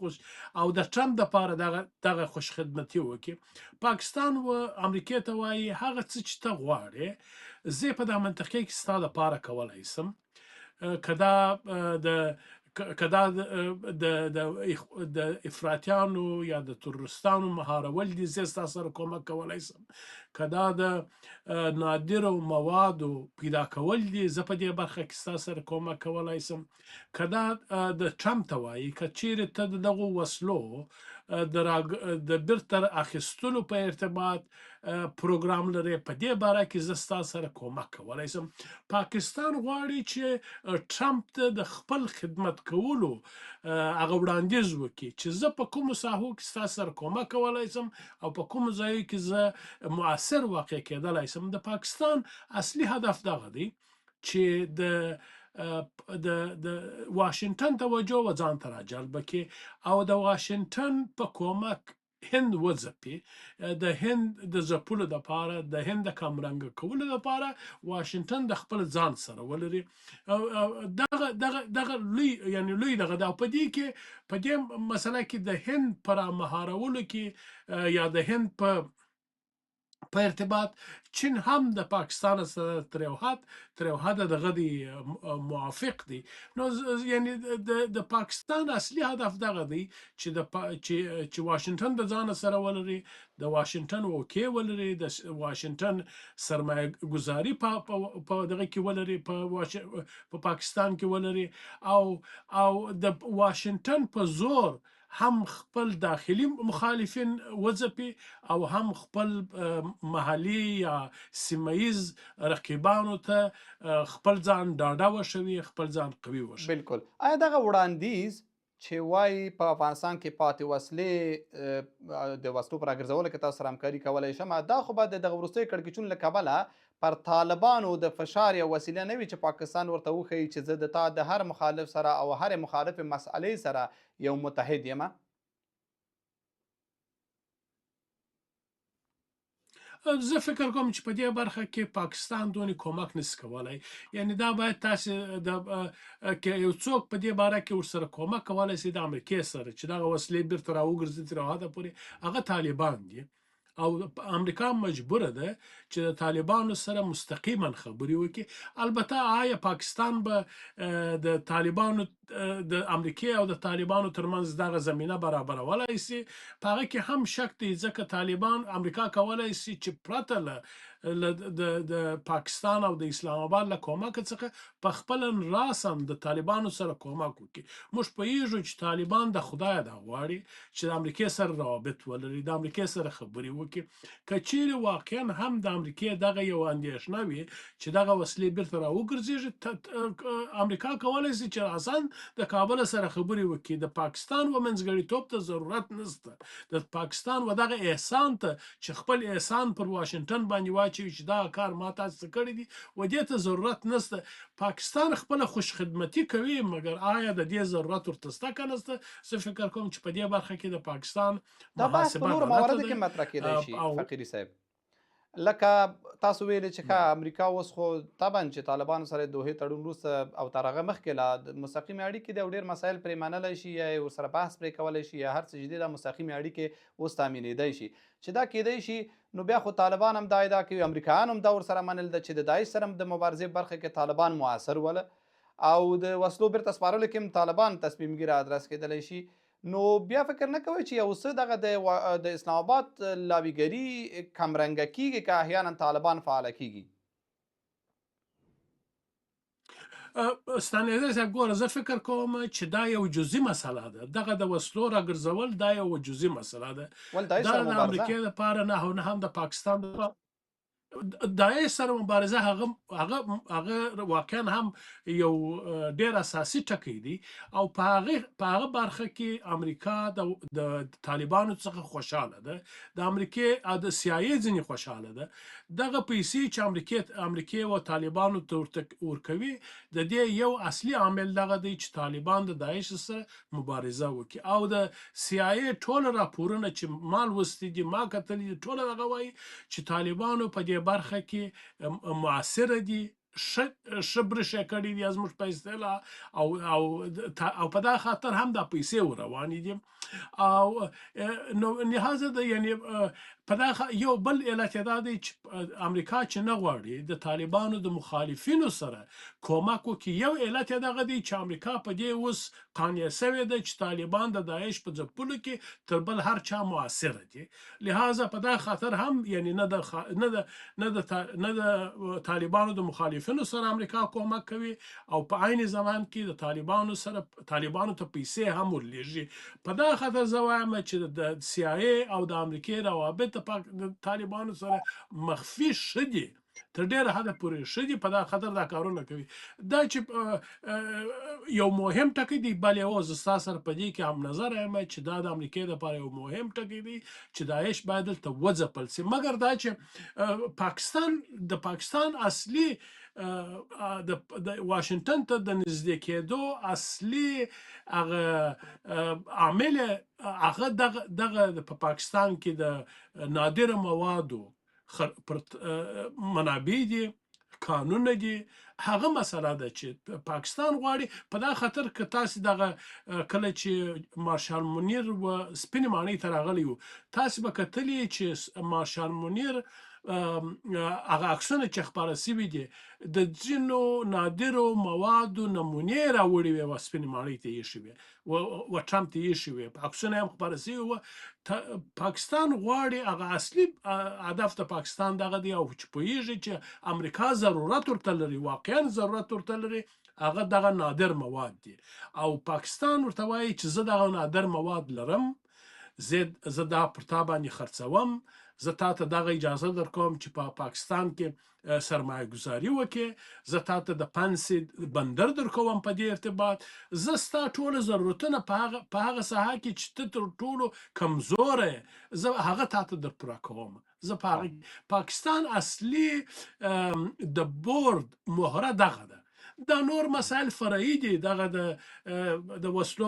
خوش او د ټرمپ دپاره دغه خوش خدمتي وکړي. پاکستان و امریکې ته وایي هغه څه چې ته غواړې زه په دا منطقې کې ستا دپاره کولی سم، که دا د که دا د د د افراطیانو یا د تروریستانو مهارول دي زه ستا سره کومک کولی سم، که دا د نادرو موادو پیدا کول دي زه په دې برخه کې ستا سره کومک کولی سم، که دا د ټرمپ ته وایي که چیرې ته د دغو وسلو د بیرته اخیستلو په ارتباط پروګرام لرې په دې باره کې زه ستا سره کومک کولی سم. پاکستان غواړي چې ټرمپ ته د خپل خدمت کولو هغه وړاندیز وکړي چې زه په کومو ساحو کې ستا سره کومک کولی سم او په کومو ځایو کې زه مؤثر واقع کېدلی سم. د پاکستان اصلي هدف دغه دی چې د د د واشنګټن توجه و ځان ته راجلب کړي او د واشنګټن په کومک هند وځپي. د هند د ځپلو دپاره، د هند د کمرنګه کولو دپاره واشنګټن د خپل ځان سره ولري. دغه دغه دغه لوی یعنی لوی دغه ده. او په دې کې په دې مسله کې د هند په رامهارولو کې یا د هند په ارتباط چین هم د پاکستان سره تر یو حده دغه دی موافق دی. نو یعنی د پاکستان اصلي هدف دغه دی چې د چې واشنګټن د ځانه سره ولري، د واشنګټن okay ولري، د واشنګټن سرمایه ګذاري په دغه کې ولري، په پاکستان کې ولري، او او د واشنګټن په زور هم خپل داخلي مخالفین وځپي او هم خپل محلي یا سیمه ییز رقیبانو ته خپل ځان ډاډه وښوي، خپل ځان قوي وښوي. بالکل. آیا دغه وړاندیز چې وایي په افغانستان کې پاتې وسلې د وسلو پر راګرځولو کې تاسو سره همکاري کولی شم، دا خو به د دغه وروستیو کړکېچونو له کبله پر طالبانو د فشار یو وسیله نه وي چې پاکستان ورته وښیي چې زه د تا د هر مخالف سره او هرې مخالفې مسئلې سره یو متحد یم؟ زه فکر کوم چې په دې برخه کې پاکستان دونې کومک نشي کولی. یعنی دا باید تاسې د که یو څوک په دې باره کې ورسره کومک کولی شي د امریکې سره چې دغه وسلې بیرته راوګرځي تر یو حده پورې، هغه طالبان دي. او امریکا مجبوره ده چې د طالبانو سره مستقیما خبرې وکړي. البته آیا پاکستان به د طالبانو د امریکې او د طالبانو ترمنځ دغه زمینه برابرولای شي، په هغه کې هم شک دی، ځکه طالبان امریکا کولای شي چې پرته له د پاکستان او د اسلام آباد له کومک څخه په خپل راساً د طالبانو سره کومک وکړي. موږ پوهیږو چې طالبان د خدایه دا غواړي چې د امریکې سره روابط ولري، د امریکې سره خبرې وکړي. وکړي. که چیرې واقعا هم د امریکې دغه یو اندېښنه وي چې دغه وسلې بیرته راوګرځېږي، امریکا کولی شي چې راساً د کابل سره خبرې وکړي. د پاکستان و منځګړیتوب ته ضرورت نشته، د پاکستان و دغه احسان ته چې خپل احسان پر واشنګټن باندې واچوي چې دغه کار ما تاسو ته کړی دی، و دې ته ضرورت نشته. پاکستان خپله خوش خدمتي کوي، مګر آیا د دې ضرورت ورته شته که نشته؟ زه فکر کوم چې په دې برخه کې د پاکستان دا بحث په محاسبه نورو غلطه مواردو ده. کې مطرح کېدای شي او فقیري صاحب، لکه تاسو ویلې چې ښه امریکا اوس خو طبعا چې طالبانو سره دوحې تړون وروسته او تر هغه مخکې لا مستقیمې اړیکې دي او ډېر مسایل پرې منلی شي، یا یې ورسره بحث پرې کولی شي، یا هر څه چې دي دا مستقیمې اړیکې اوس تامینېدای شي. چې دا کېدای شي نو بیا خو طالبان هم دا ادعا کوي، امریکایان هم دا ورسره منل ده چې د داعش سره هم د مبارزې برخه کې طالبان موثر وله او د وسلو بیرته سپارلو کې هم طالبان تصمیمګیر ادرس کېدلی شي. نو بیا فکر نه کوئ چې یو څه دغه د اسلام آباد لابیګري کمرنګه کیږي که احیانا طالبان فعاله کیږي؟ ستانیزی صاحب ګوره، زه فکر کوم چې دا یو جزئی مسله ده. دغه د وسلو راګرځول دا یو جزئی مسله ده. ول داعش دا سره د مبارزه امریکې لپاره نه او نه هم د پاکستان لپاره. داعش سره مبارزه هغه هغه هغه واقعا هم یو ډیر اساسي ټکی دی، او په هغه برخه کې امریکا د طالبانو څخه خوشاله ده، د امریکې او د سي آی ای ځینې خوشاله ده. دغه پیسې چې امریکې او طالبانو ته ورکوي، د دې یو اصلي عامل دغه دی چې طالبان د داعش سره مبارزه وکړي. او د سي آی ای ټول راپورونه چې ما لوستي دي، ما کتلي دي، ټول دغه وایي چې طالبانو په دې برخه کې مؤثره دي، ښه برش یې کړي دي زموږ په اصطلاح، او او او په دا خاطر هم دا پیسې ور روانې دي. او نو لهذا د یعنی په دا یو بل علت یې دا دی چې امریکا چې نه غواړي د طالبانو د مخالفینو سره کومک وکړي، یو علت یې دغه دی چې امریکا په دې اوس قانع شوې ده چې طالبان د داعش په ځپلو کې تر بل هر چا مؤثره دي. لهذا په دا خاطر هم یعنی نه د نه د نه د نه د طالبانو د مخالفینو سره امریکا کومک کوي، او په عین زمان کې د طالبانو سره طالبانو ته پیسې هم ورلیږي. په دا خاطر زه وایم چې د سي آی ای او د امریکې روابط د طالبانو سره مخفي ښه دي، تر ډېره حده پورې ښه دي، په دا خاطر دا کارونه کوي. دا چې یو مهم ټکی دی، بلې هو زه ستا سره په دې کې هم نظر یم چې دا د امریکې دپاره یو مهم ټکی دی چې داعش باید دلته وځپل شي. مګر دا چې پاکستان د پاکستان اصلي د واشنګټن ته د نږدې کېدو اصلي هغه عامل هغه دغه په پاکستان کې د نادره موادو منابع دي، کانونه دي، هغه مسله ده چې پاکستان غواړي. په دا خاطر که تاسې دغه کله چې مارشال منیر و سپینې ماڼۍ ته راغلی و، تاسې به کتلي چې مارشال منیر هغه عکسونه چې خپاره شوي دي د ځینو نادرو موادو نمونې راوړې وې و سپینې ماڼۍ ته ایښې وې و ټرمپ ته ایښې وې، عکسونه هم خپاره شوي وو. پاکستان غواړي هغه اصلي هدف د پاکستان دغه دی، او چې پوهېږي چې امریکا ضرورت ورته لري، واقعا ضرورت ورته لري، هغه دغه نادر مواد دي. او پاکستان ورته وایي چې زه دغه نادر مواد لرم، زه دا پر تا باندې خرڅوم، زه تا ته دغه اجازه درکوم چې په پاکستان کې سرمایه ګذاري وکړې، زه تا ته د پنسې بندر درکوم په دې ارتباط، زه ستا ټول ضرورتونه په هغه ساحه کې چې ته تر ټولو کمزوری یې، زه هغه تا ته در پوره کوم. زه په هغه پاکستان اصلي د بورد مهره دغه ده. دا نور مسایل فرعي دي، دغه د وسلو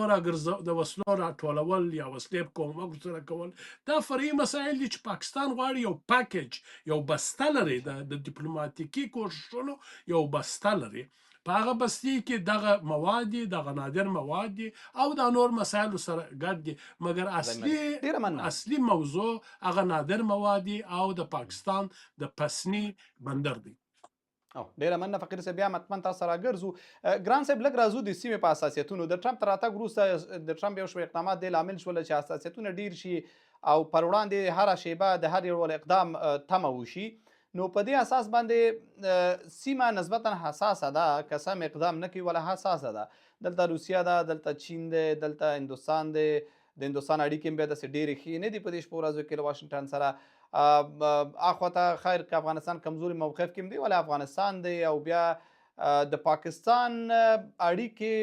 د وسلو راټولول یا وسلې په کومک سره کول، دا فرعي مسایل دي چې پاکستان غواړي یو پکیج، یو بسته لري، د دیپلوماتیکي کوښښونو یو بسته لري. په هغه بستې کې دغه مواد دي، دغه نادر مواد دي او دا نور مسایل سره ګډ دي، مګر اصلي موضوع هغه نادر مواد دي او د پاکستان د پسني بندر دی. او ډیره مننه فقیر صاحب، بیا حتما تاسو سره راګرځو. ګران صاحب لږ راځو د سیمې په حساسیتونو. د ټرمپ تر راتګ وروسته د ټرمپ یو شمېر اقدامات دې لامل شول چې حساسیتونه ډیر شي او پر وړاندې هره شیبه د هر یو ډول اقدام تمه وشي. نو په دې اساس باندې سیمه نسبتا حساسه ده، که سم اقدام نه کوي ولا حساسه ده. دلته روسیه ده، دلته چین دی، دلته هندوستان دی. د هندوستان اړیکې هم بیا داسې ډېرې ښې نه دي په دې شپو ورځو کې له واشنګټن سره. اخوا ته خیر که افغانستان کمزوري موقف کې دی، ولې افغانستان دی، او بیا د پاکستان اړیکې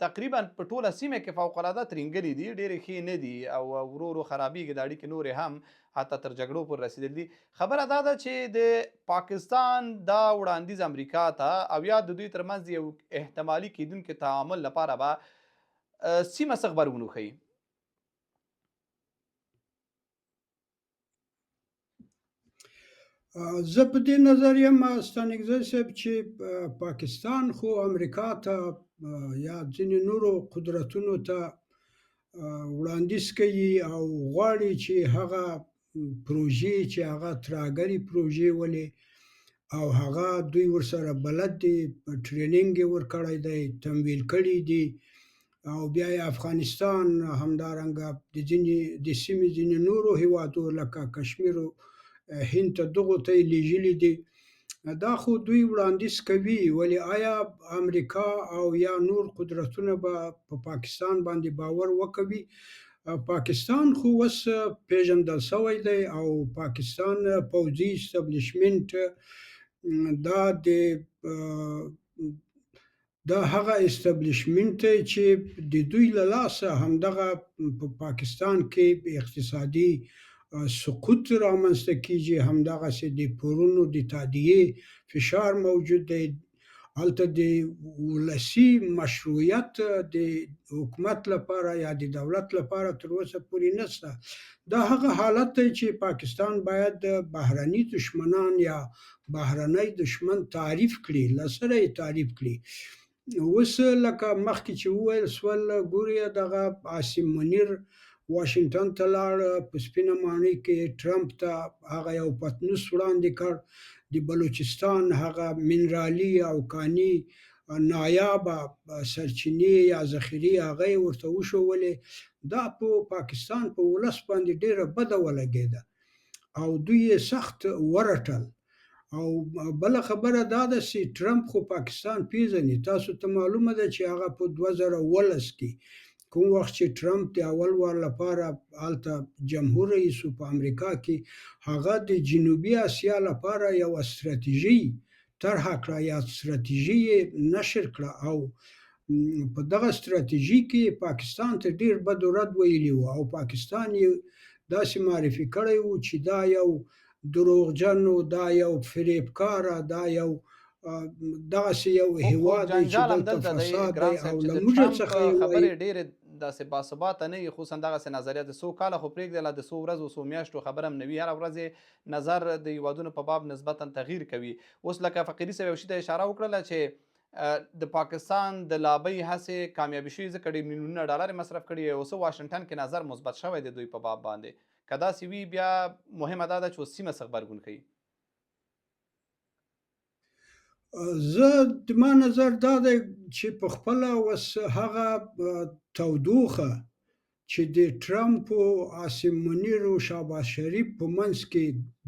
تقریبا په ټوله سیمه کې فوق العاده ترینګلې دي، ډېرې ښې نه دي او ورو ورو خرابېږي د اړیکې، نورې هم حتی تر جګړو پورې رسېدلې دي. خبره دا ده چې د پاکستان دا وړاندیز امریکا ته او یا د دوی ترمنځ یو احتمالي کېدونکي تعامل لپاره به سیمه څه غبرګون وښيي؟ زه په دې نظر یم ستانکزی صاحب چې پاکستان خو امریکا ته یا ځینې نورو قدرتونو ته وړاندیز کوي او غواړي چې هغه پروژې چې هغه ترهګرې پروژې ولې او هغه دوی ورسره بلد دي، ټریننګ یې ورکړی دی، تمویل کړي دي، او بیا یې افغانستان همدارنګه د ځینې د سیمې ځینې نورو هیوادو لکه کشمیر او هند ته دغو ته یې لیږلي دي. دا خو دوی وړاندیز کوي، ولې آیا امریکا او یا نور قدرتونه به په پاکستان باندې باور وکوي؟ پاکستان خو اوس پیژندل شوی دی او پاکستان پوځي اسټبلشمنټ دا د دا هغه اسټبلشمنټ دی چې د دوی له لاسه همدغه په پاکستان کې اقتصادي سقوط رامنځته کیږي، همدغسې د پورونو د تادیې فشار موجود دی، هلته د ولسي مشروعیت د حکومت لپاره یا د دولت لپاره تر اوسه پورې نشته. دا هغه حالت دی چې پاکستان باید بهرني دشمنان یا بهرنی دشمن تعریف کړي، له سره یې تعریف کړي. اوس لکه مخکې چې وویل سول، ګوري دغه عاصم منیر واشنګټن ته لاړ، په سپینه ماڼۍ کې ټرمپ ته هغه یو پتنوس وړاندې کړ، د بلوچستان هغه منرالي او کاني نایابه سرچینې یا ذخیرې هغه یې ورته وښوولې. دا په پاکستان په ولس باندې ډېره بده ولګېده او دوی یې سخت ورټل. او بله خبره دا ده چې ټرمپ خو پاکستان پیژني، تاسو ته معلومه ده چې هغه په 2017 کې کوم وخت چې ټرمپ د اول وار لپاره هلته جمهور رئیس و په امریکا کې، هغه د جنوبي اسیا لپاره یوه ستراتیژي طرحه کړه یا ستراتیژي یې نشر کړه، او په دغه ستراتیژي کې پاکستان ته ډیر بد و رد ویلي وو او پاکستان یې داسې معرفي کړی و چې دا یو دروغجن و، دا یو فریبکاره، دا یو دغسې یو خو هیواد دی چې جنجال هم دلته دلته دی فساد ګران دی صاحب او چې له د موږ ټرمپ څخه یې وایي. خبرې ډېرې داسې باثباته نه وي، خصوصا دغسې نظریات څو کاله خو پرېږده، لا د څو ورځو څو میاشتو خبره هم نه وي، هره ورځ یې نظر د هیوادونو په باب نسبتا تغییر کوي. اوس لکه فقیري صاحب یو شي ته اشاره وکړله چې د پاکستان د لابۍ هڅې کامیابې شوي، ځکه ډېر میلیونونه ډالر یې مصرف کړي او څه واشنګټن کې نظر مثبت شوی دی دوی په باب باندې. که داسې وي بیا مهمه دا ده چې اوس سیمه څه غبرګون ښيي. زه د ما نظر دا دی چې په خپله اوس هغه تودوخه چې د ټرمپ او عاصم منیر او شهباز شریف په منځ کې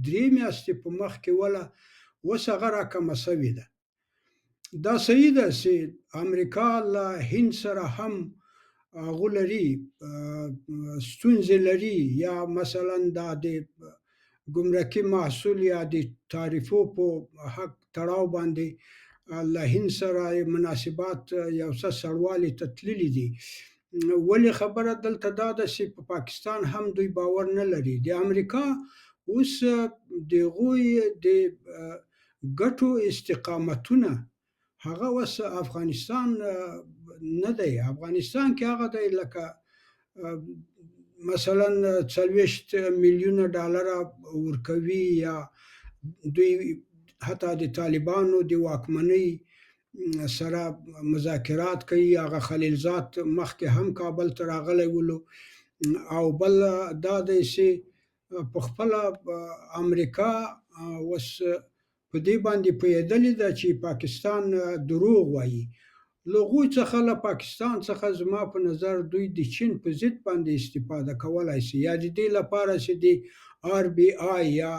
3 میاشتې په مخ کې وله، اوس هغه راکمه شوې ده. دا صحیح ده چې امریکا له هند سره هم هغه لري ستونزې لري، یا مثلا دا د ګمرکي محصول یا د تعرفو په حق تړاو باندې له هند سره مناسبات یو څه سړوالي ته تللي دي. ولې خبره دلته دا ده چې په پاکستان هم دوی باور نه لري. د امریکا اوس د هغوی د ګټو استقامتونه هغه اوس افغانستان نه دی. افغانستان کې هغه دی لکه مثلا 40 میلیونه ډالر ورکوي، یا دوی حتی د طالبانو د واکمنۍ سره مذاکرات کوي. هغه خلیلزاد مخکې هم کابل ته راغلی ولو. او بل دا دی چې په خپله امریکا اوس په دې باندې پوهېدلې ده چې پاکستان دروغ وایي. له هغوی څخه، له پاکستان څخه زما په نظر دوی د چین په ضد باندې استفاده کولای شي، یا د دې لپاره چې د آر بي آی یا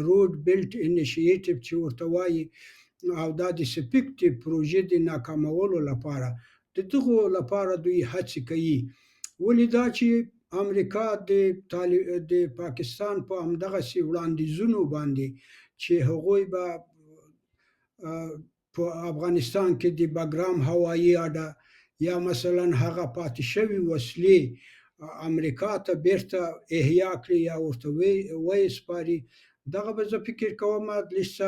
روډ بیلټ انیشیټیو چې ورته وایي، او دا د سپیک د پروژې د ناکامولو لپاره د دغو لپاره دوی هڅې کوي. ولې دا چې امریکا د پاکستان په همدغسې وړاندیزونو باندې چې هغوی به په افغانستان کې د بګرام هوایي اډه یا مثلا هغه پاتې شوې وسلې امریکا ته بیرته احیا کړي یا ورته ویې سپاري، دغه به زه فکر کوم لږ څه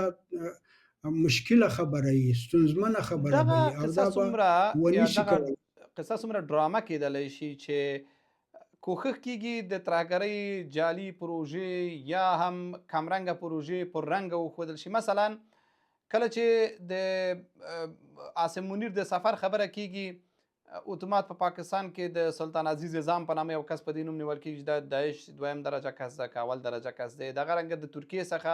مشکله خبره وي، ستونزمنه خبره به دغه وي او قصه دا به څومره ونه یا شي دغه کولی. قصه څومره ډرامه کېدلی شي چې کوښښ کیږي د ترهګرۍ جعلي پروژې یا هم کمرنګه پروژې پر رنګه وښودل شي؟ مثلا کله چې د عاصم منیر د سفر خبره کیږي، اتومات په پاکستان کې د سلطان عزیز عزام په نامه یو کس په دې نوم نیول کیږي چې دا داعش دویم درجه کس ده که اول درجه کس دی. دغه رنګه د ترکیې څخه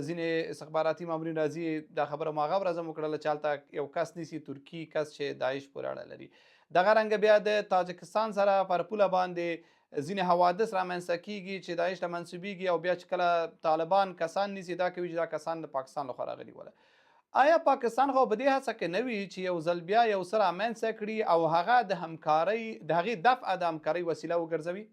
ځینې استخباراتي مامورین راځي، دا خبره مو هغه ورځ هم وکړله چې هلته یو کس نیسي، ترکي کس چې داعش پورې اړه لري. دغه رنګه بیا د تاجکستان سره پر پوله باندې ځینې حوادث رامنځته کیږي چې داعش ته منسوبیږي، او بیا چې کله طالبان کسان نیسي دا کوي چې دا کسان د پاکستان لخوا راغلي وله. آیا پاکستان خو په دې هڅه کې نه وي چې یو ځل بیا یو څه رامنځته کړي او هغه د همکارۍ د هغې دفعه د همکارۍ وسیله وګرځوي؟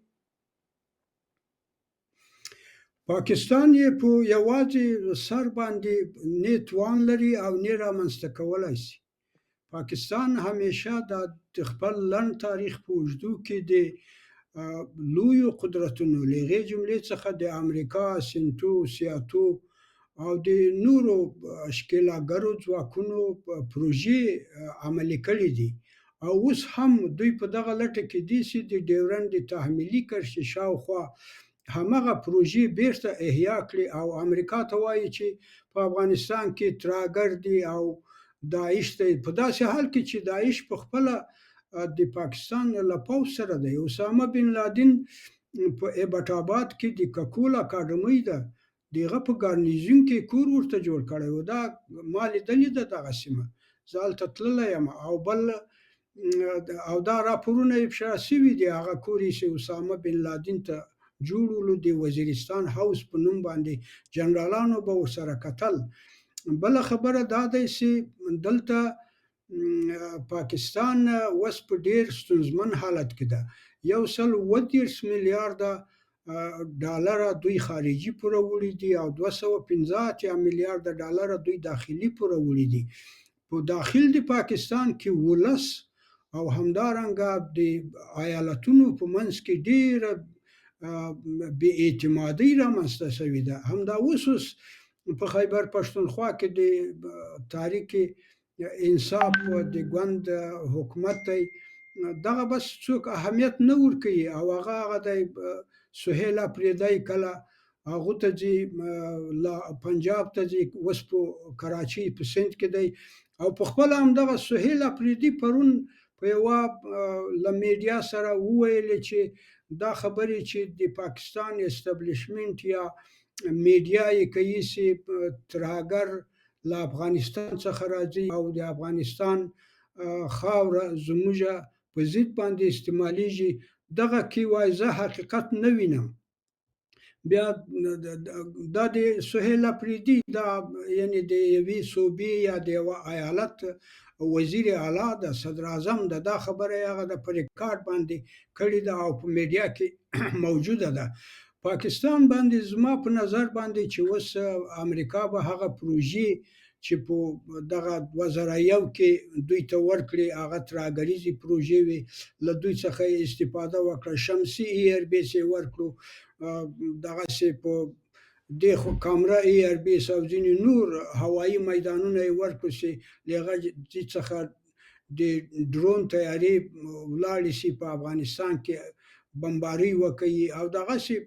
پاکستان یې په یوازې سر باندې نه توان لري او نه رامنځته کولای شي. پاکستان همیشه د خپل لنډ تاریخ په اوږدو کې د لویو قدرتونو له هغې جملې څخه د امریکا، سنټو، سیاتو او د نورو ښکېلاکګرو ځواکونو پروژې عملي کړې دي، او اوس هم دوی په دغه لټه کې دي چې د ډیورنډ د تحمیلي کرښې شاوخوا همغه پروژې بیرته احیا کړي، او امریکا ته وایي چې په افغانستان کې ترهګر دي او داعش دی، په داسې حال کې چې داعش په خپله د پاکستان له پوځ سره دی. اسامه بن لادن په ایبټ آباد کې د ککول اکاډمۍ ده، د هغه په ګارنیزیون کې کور ورته جوړ کړی و، دا ما لیدلې ده دغه سیمه، زه هلته تللی یم. او بل او دا راپورونه افشا شوي دي، هغه کور یې چې اسامه بن لادن ته جوړ ولو د وزیرستان هاوس په نوم باندې جنرالانو به ورسره کتل. بله خبره دا دی چې دلته پاکستان اوس په ډېر ستونزمن حالت کې ده. 137 میلیارده ډالره دوی خارجي پوره وړي دي او 285 میلیارده ډالره دوی داخلي پوره وړي دي. په داخل د پاکستان کې ولس او همدارنګه د ایالتونو په منځ کې ډېره بې اعتمادۍ رامنځته شوې ده. همدا اوس اوس په خیبر پښتونخوا کې د تحریک انصاف د ګوند حکومت دی، دغه بس څوک اهمیت نه ورکوي، او هغه هغه دی سهیل اپریدی کله هغه ته ځي، پنجاب ته ځي، اوس په کراچۍ په سند کې دی. او په خپله همدغه سهیل اپریدي پرون په یوه له میډیا سره وویل چې دا خبرې چې د پاکستان اسټبلشمنټ یا میډیا یې کوي چې ترهګر له افغانستان څخه راځي او د افغانستان خاوره زموږ په ضد باندې استعمالیږي، دغه کې وایي زه حقیقت نه وینم. بیا دا د سهیل اپریدي دا یعنی د یوې صوبې یا د یوه ایالت وزیر اعلی ده، صدر اعظم ده، دا خبره یې هغه د په ریکارډ باندې کړې ده او په میډیا کې موجوده ده. پاکستان باندې زما په نظر باندې چې اوس امریکا به هغه پروژې چې په دغه 2001 کې دوی ته ورکړې هغه ترهګریزې پروژې وې، له دوی څخه یې استفاده وکړه، شمسي ایربیس یې ورکړو، دغسې په دې خو کامره ایربیس او ځینې نور هوایي میدانونه یې ورکړو چې له هغه څخه د ډرون طیارې ولاړې شي په افغانستان کې بمباري وکړي، او دغسې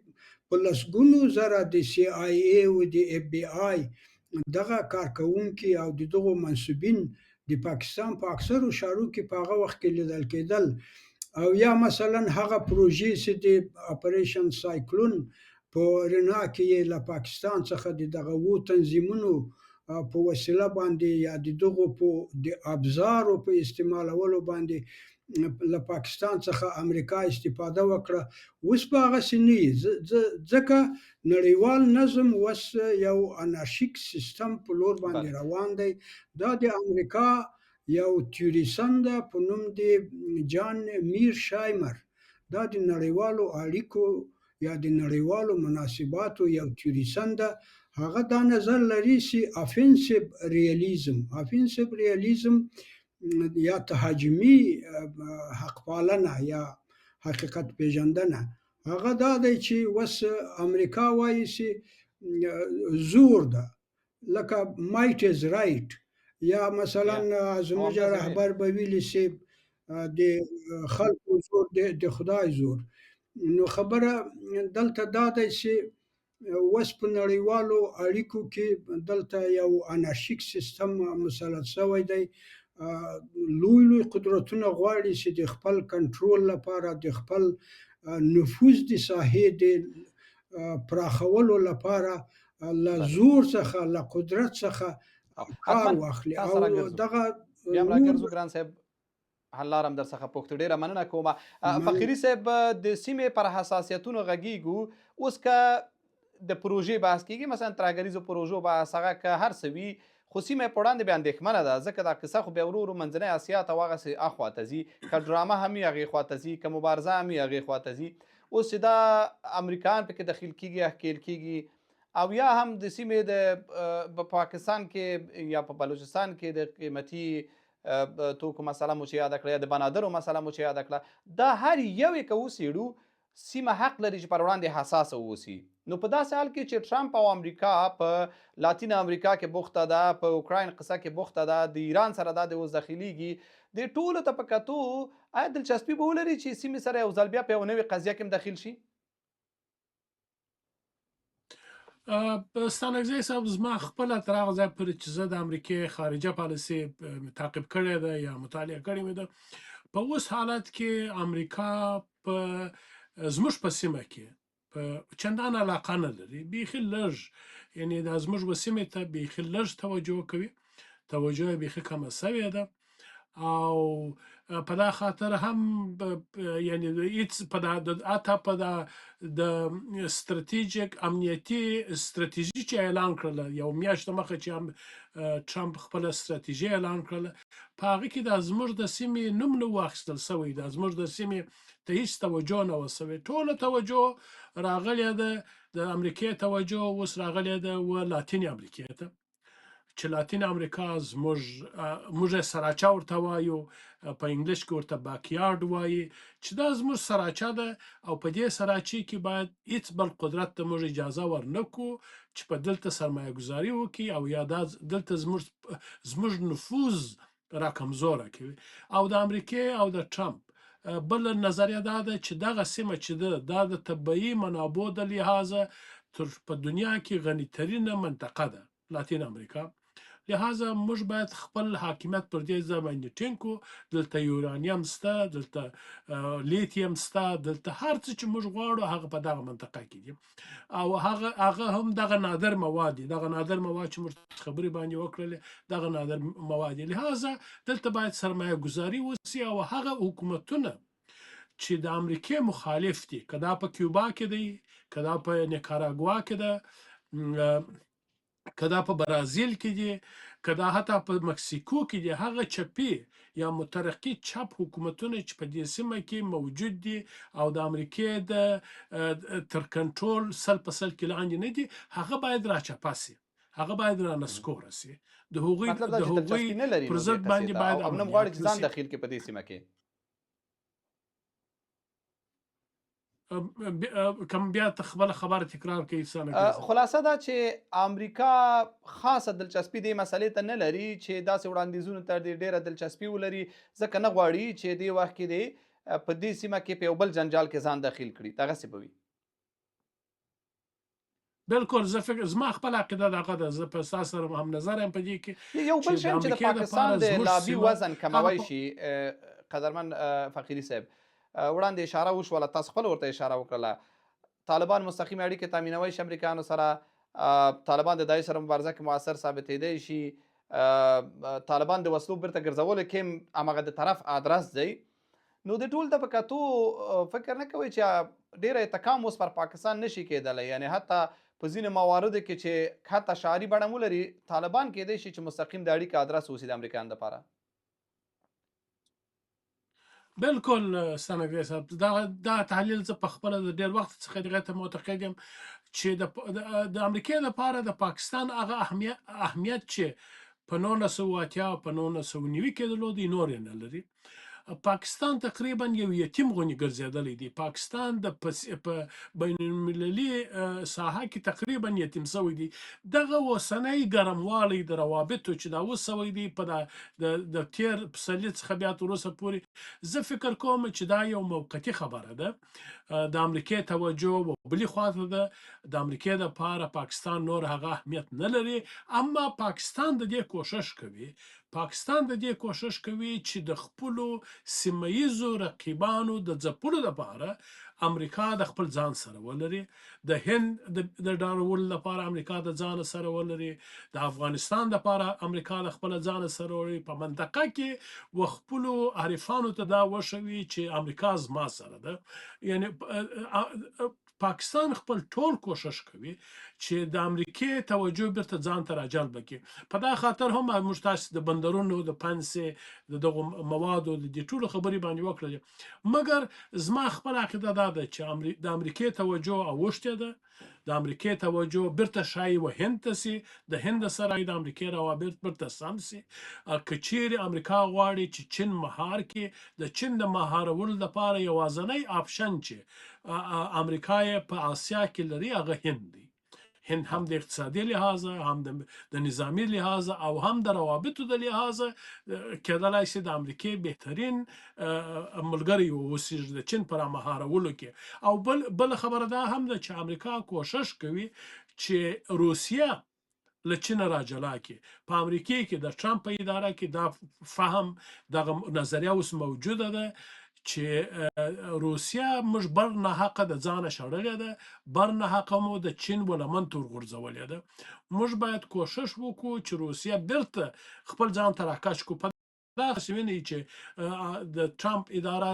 په لسګونو زره د سي آی ای او د اف بي آی دغه کارکوونکي او د دغو منسوبین د پاکستان په اکثرو ښارو کې په هغه وخت کې لیدل کېدل. او یا مثلا هغه پروژې چې د اپریشن سایکلون په رڼا کې یې له پاکستان څخه د دغه وو تنظیمونو په وسیله باندې یا د دغو په د ابزارو په استعمالولو باندې له پاکستان څخه امریکا استفاده وکړه، اوس به هغسې نه وي، ځکه نړیوال نظم اوس یو انارشیک سیستم په لور باندې روان دی. دا د امریکا یو تیوریسن ده په نوم د جان میر شایمر، دا د نړیوالو اړیکو یا د نړیوالو مناسباتو یو تیوریسن ده. هغه دا نظر لري چې افنسیو ریالیزم، افنسیو ریالیزم یا تهاجمي حقپالنه یا حقیقت پیژندنه، هغه دا دی چې اوس امریکا وایي چې زور ده، لکه مایټ از رایټ، یا مثلا زموږ رهبر به ویلي چې د خلکو زور د خدای زور. نو خبره دلته دا دی چې اوس په نړیوالو اړیکو کې دلته یو انارشیک سیستم مسلط شوی دی. لوی لوی قدرتونه غواړي چې د خپل کنټرول لپاره، د خپل نفوذ د ساحې د پراخولو لپاره له زور څخه، له قدرت څخه کار واخلي. او دغه بیا هم راګرځو ګران صاحب، حل لاره هم درڅخه پوښتو. ډیره مننه کوم فقیري صاحب. د سیمې پر حساسیتونو غږیږو. اوس که د پروژې بحث کیږي، مثلا ترهګریزو پروژو بحث، هغه که هر څه وي، خو سیمه په وړاندې بیا اندېښمنه ده، ځکه دا قصه خو بیا ورو ورو منځنۍ اسیا ته وغسې اخوا ته ځي، که ډرامه هم وي هغې خوا ته ځي، که مبارزه هم وي هغې خوا ته ځي. اوس چې دا امریکایان پکې دخیل کیږي، ښکیل کیږي، او یا هم د سیمې د په پاکستان کې یا په بلوچستان کې د قیمتي توکو مسله مو چې یاده کړه، یا د بنادرو مسله مو چې یاده کړه، دا هر یو یې که وڅېړو، سیمه حق لري چې پر وړاندې حساسه واوسي. نو په داسې حال کې چې ټرمپ او امریکا په لاتینه امریکا کې بوخته ده، په اوکراین قصه کې بوخته ده، د ایران سره دا د اوس دخیلیږي، دې ټولو ته په کتو آیا دلچسپي به ولري چې سیمې سره یو ځل بیا په یوه نوې قضیه کې هم دخیل شي؟ ستانکزی صاحب، زما خپله تر هغه ځایه پورې چې زه د امریکې خارجه پالیسي تعقیب کړې ده یا مطالعه کړې مې ده، په اوس حالت کې امریکا په زموږ په سیمه کې په چندان علاقه نه لري، بیخي لږ، یعنی دا زموږ و سیمې ته بیخي لږ توجه کوي، توجه یې بیخي کمه شوې ده. او په دا خاطر هم یعنی هیڅ په دا حتی په دا د ستراتیژیک امنیتي ستراتیژي چې اعلان کړله یو میاشت مخه، چې هم ټرمپ خپله ستراتیژي اعلان کړله، په هغه کې دا زموږ د سیمې نوم نه واخیستل شوی، دا زموږ د سیمې ته هیڅ توجه نه وه شوې. ټوله توجه راغلې ده، د امریکې توجه اوس راغلې ده و لاتینې امریکې ته، چې لاتین امریکا زموږ، موږ سراچه ورته وایو، په انګلیش کې ورته باکیارډ وایي، چې دا زموږ سراچه ده او په دې سراچې کې باید هیڅ بل قدرت ته موږ اجازه ورنکو چې په دلته سرمایه ګذاري وکړي او یا دا دلته زموږ نفوذ را کمزوره کوي. او د امریکې او د ټرمپ بل نظریه دا ده چې دغه سیمه چې ده، دا د طبیعي منابعو د لحاظه تر په دنیا کې غني ترینه منطقه ده لاتین امریکا، لہذا موږ باید خپل حاکمیت پر دې ځای باندې ټینګ کړو. دلته یورانیم شته، دلته لیتیم شته، دلته هر څه چې موږ غواړو هغه په دغه منطقه کې دي، او هغه هم دغه نادر مواد دي، دغه نادر مواد چې موږ خبرې باندې وکړلې، دغه نادر مواد دي. لہذا دلته باید سرمایه ګذاري وشي، او هغه حکومتونه چې د امریکې مخالف دي، که دا په کیوبا کې دی، که دا په نیکاراګوا کې ده، که دا په برازیل کې دي، که دا حتی په مکسیکو کې دي، هغه چپي یا مترقي چپ حکومتونه چې په دې سیمه کې موجود دي او د امریکې د تر کنټرول 100% کې لاندې نه دي، هغه باید راچپه شي، هغه باید را نسکوره شي، د هغوی مطلب دا د چې هغوی دلچسپي نه لري پر نو دې ضد قصې باندې ته، باید او نه غواړي عملیات چې ځان وشي. دخیل کړي په دې سیمه کې. کم بیا ته خپله خبره تکرار کوي ستانکزی صاحب. خلاصه دا چې امریکا خاصه دلچسپي دې مسلې ته نه لري چې داسې وړاندیزونو ته دې ډېره دلچسپي ولري، ځکه نه غواړي چې دې وخت کې دې په دې سیمه کې په یو بل جنجال کې ځان دخیل کړي، دغسې به وي. بالکل، زه فکر زما خپل عقیده دغه ده، زه په تاسو سره هم نظر یم په دې کې یو چې بل د شی هم چې د امریکې پاکستان دپاره د زموږ لابي سیمه وزن هغه کموي شي. قدرمن فقیري صاحب، وړاندې اشاره وشوله، تاسو خپل ورته اشاره وکړله، طالبان مستقیم اړیکې تامینوي شي امریکایانو سره، طالبان د داعش سره مبارزه کې موثر ثابتېدی شي، طالبان د وسلو بیرته ګرځولو کې هم هماغه د طرف ادرس دی. نو د ټول ته په کتو فکر نه کوئ چې ډېره اتکام اوس پر پاکستان نشي کېدلی؟ یعنې حتی په ځینو مواردو کې چې حتی شعاري بڼه ولري، طالبان کېدای شي چې مستقیم د اړیکې ادرس اوسي د امریکایانو دپاره. بالکل ستانکزی صاحب، دا تحلیل زه په خپله د ډېر وخت څخه دغه ته معتقد یم چې د امریکې لپاره د پاکستان هغه اهمیت چې په 1980 او په 1990 کې درلود، نور یې نه لري. پاکستان تقریبا یو یتیم غونې ګرځېدلی دی. پاکستان د په بین المللي ساحه کې تقریبا یتیم شوی دی. دغه اوسنی ګرموالی د روابطو چې دا اوس شوی دی په د تېر پسرلي څخه بیا تر اوسه پورې، زه فکر کوم چې دا یو موقتي خبره ده. د امریکې توجه و بلې خواته ده، د امریکې دپاره پاکستان نور هغه اهمیت نه لري. اما پاکستان د دې کوشش کوي، پاکستان د دې کوشش کوي چې د خپلو سیمه ییزو رقیبانو د ځپلو لپاره امریکا د خپل ځان سره ولري، د هند د ډارولو لپاره امریکا د ځان سره ولري، د افغانستان لپاره امریکا د خپل ځان سره ولري، په منطقه کې و خپلو حریفانو ته دا وښوي چې امریکا زما سره ده. یعنی پاکستان خپل ټول کوشش کوي چې د امریکې توجه بیرته ځان ته راجلب کړي. په دا خاطر هم موږ تاسو د بندرونو د پنسې د دغو موادو د دې ټولو خبرې باندې وکړلې. مګر زما خپله عقیده دا ده چې د امریکې توجه اوښتې ده، د امریکې توجه بیرته ښایي و هند ته سي، د هند سره د امریکې روابط بیرته سم سي. که چیرې امریکا غواړي چې چین مهار کړي، د چین د مهارولو لپاره یوازنی option چې امریکا یې په اسیا کې لري هغه هند دی. هند هم د اقتصادي لحاظه، هم د نظامي لحاظه او هم د روابطو د لحاظه کېدلای شي د امریکې بهترین ملګری واوسي د چین په رامهارولو کې. او بل خبره دا هم ده چې امریکا کوشش کوي چې روسیه له چینه راجلا کړي. په امریکې کې د ټرمپ په اداره کې دا فهم، دغه نظریه اوس موجوده ده چې روسیه موږ بر ناحقه د ځانه شړلې ده، بر ناحقه مو د چین و لمن ته ورغورځولې ده. موږ باید کوشش وکړو چې روسیه بیرته خپل ځان ته راکش کړو. په داسې وینئ چې د ټرمپ اداره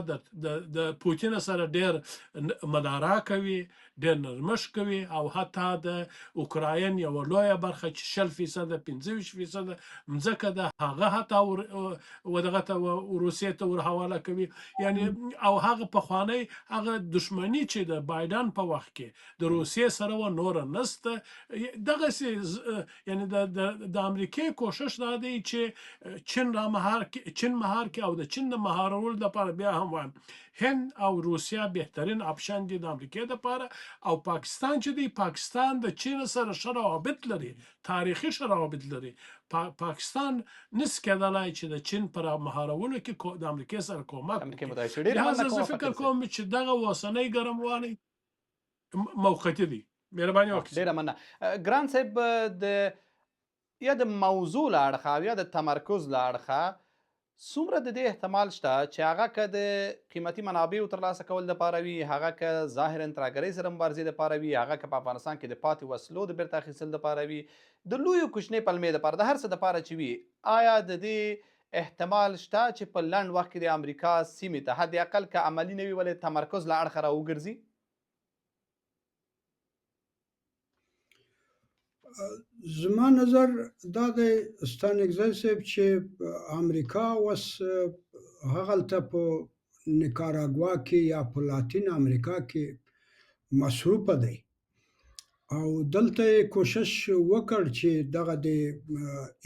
د پوتین سره ډېر مدارا کوي، ډېر نرمش کوي، او حتی د اوکراین یوه لویه برخه چې 20%، 25% مځکه ده، هغه حتی ودغه ته روسیې ته ورحواله کوي. یعنی او هغه پخوانی هغه دښمني چې د بایډن په وخت کې د روسیې سره وه نوره نسته. دغسې یعنی د امریکې کوشش دا دی چې چین را مهار کې، چین مهار کې، او د چین د مهارولو لپاره بیا هم وایم هند او روسیه بهترین option دي د امریکې لپاره. او پاکستان چې دی، پاکستان د چین سره ښه روابط لري، تاریخي ښه روابط لري. پاکستان نشي کېدلای چې د چین په مهارولو کې د امریکې سره کومک امریکې وکړي. متحد شي. ډېره لهذا مننه زه کوم فکر فقیر صاحب. کوم چې دغه اوسنی ګرموالی موقتي دی. مهرباني وکړئ. ډېره مننه ګران صاحب. د یا د موضوع له اړخه او یا د تمرکز له اړخه څومره د دې احتمال شته چې هغه که د قیمتي منابعو ترلاسه کول دپاره وي، هغه که ظاهراً ترهګرۍ سره مبارزې دپاره وي، هغه که په افغانستان کې د پاتې وسلو د بیرته اخیستلو دپاره وي، د لویو کوچنۍ پلمې دپاره، د هر څه دپاره چې وي، آیا د دې احتمال شته چې په لنډ وخت کې د امریکا سیمې ته حد اقل که عملي نه وي ولې تمرکز له اړخه راوګرځي؟ زما نظر دا دی ستانکزی صاحب چې امریکا اوس هغلته په نیکاراګوا کې یا په لاتین امریکا کې مصروفه دی، او دلته یې کوشش وکړ چې دغه د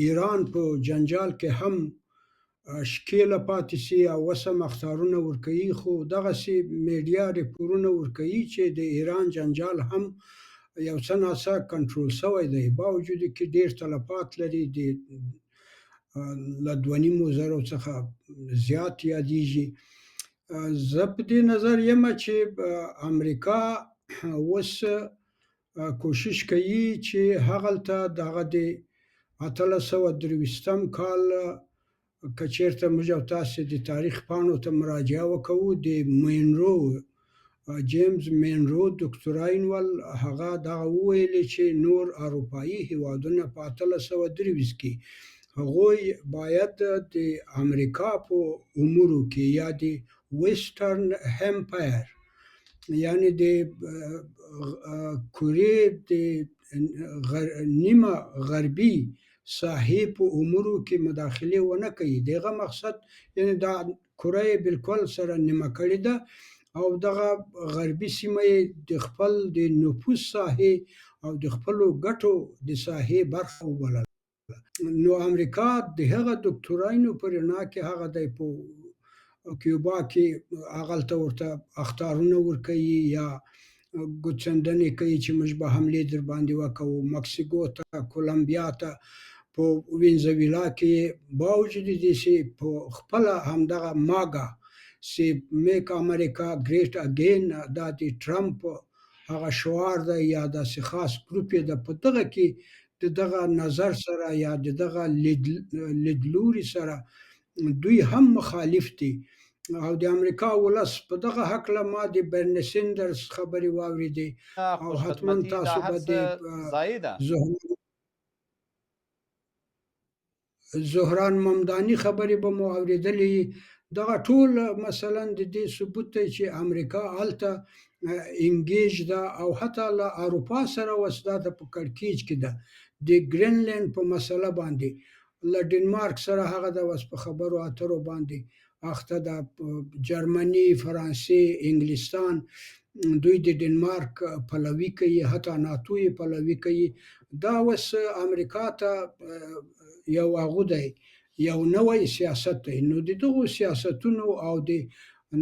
ایران په جنجال کې هم ښکېله پاتې شي او اوس هم اخطارونه ورکوي، خو دغسې میډیا ریپورونه ورکوي چې د ایران جنجال هم یو څه ناڅه کنټرول شوی دی، باوجود کې ډېر تلفات لري، د له 2,500 څخه زیات یادېږي. زه په دې نظر یم چې امریکا اوس کوشش کوي چې هغلته دغه د 1823 کال، که چېرته موږ او تاسې د تاریخ پاڼو ته مراجعه وکړو، د مینرو، جیمز مینرو دوکتوراین ول، هغه دغه وویلې چې نور اروپایي هیوادونه په 1823 کې هغوی باید د امریکا په امورو کې یا د ویسټرن امپایر، یعنی د کورې د نیمه غربي ساحې په امورو کې مداخلې ونه کوي. دغه مقصد یعنی دا کره یې بالکل سره نیمه کړې ده او دغه غربي سیمه یې د خپل د نفوذ ساحې او د خپلو ګټو د ساحې برخه وبلله. نو امریکا د هغه دوکتورینو په رڼا کې هغه دی په کیوبا کې هغلته ورته اخطارونه ورکوي یا ګوتڅنډنې کوي چې موږ به حملې در باندې وکوو، مکسیکو ته، کولمبیا ته، په وینزویلا کې باوجود دې چې په خپله همدغه ماګا چې میک امریکا ګریټ اګین دا د ټرمپ هغه شعار دی یا داسې خاص ګروپ یې ده، په دغه کې د دغه نظر سره یا د دغه لیدلوري سره دوی هم مخالف دي. او د امریکا ولس په دغه هکله ما د برني سندرز خبرې واورېدې او حتما تاسو به د زهران ممداني خبرې به مو اورېدلې وي. دغه ټول مثلا د دې ثبوت دی چې امریکا هلته انګیج ده او حتی له اروپا سره اوس دا ته په کړکیچ کې ده د ګرینلینډ په مسله باندې، له ډنمارک سره هغه د اوس په خبرو اترو باندې اخته ده، جرمني، فرانسې، انګلستان دوی د ډنمارک پلوي کوي، حتی ناتو یې پلوي کوي. دا اوس امریکا ته یو هغه دی، یو نوی سیاست دی. نو د دغو سیاستونو او د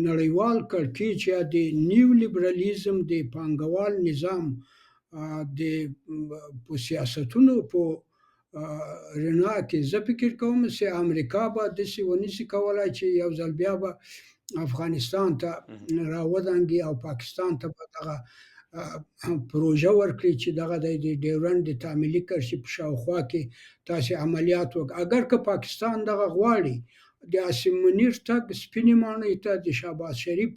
نړیوال کړکېچ یا د نیو لیبرالیزم د پانګوال نظام د په سیاستونو په رڼا کې زه فکر کوم چې امریکا به داسې ونه شي کولای چې یو ځل بیا به افغانستان ته راودانګي او پاکستان ته به دغه پروژه ورکړي چې دغه د ډیورنډ د تعمیلي کرښې په شاوخوا کې تاسې عملیات وکړئ. اګر که پاکستان دغه غواړي، د عاصم منیر تګ سپینې ماڼۍ ته، د شهباز شریف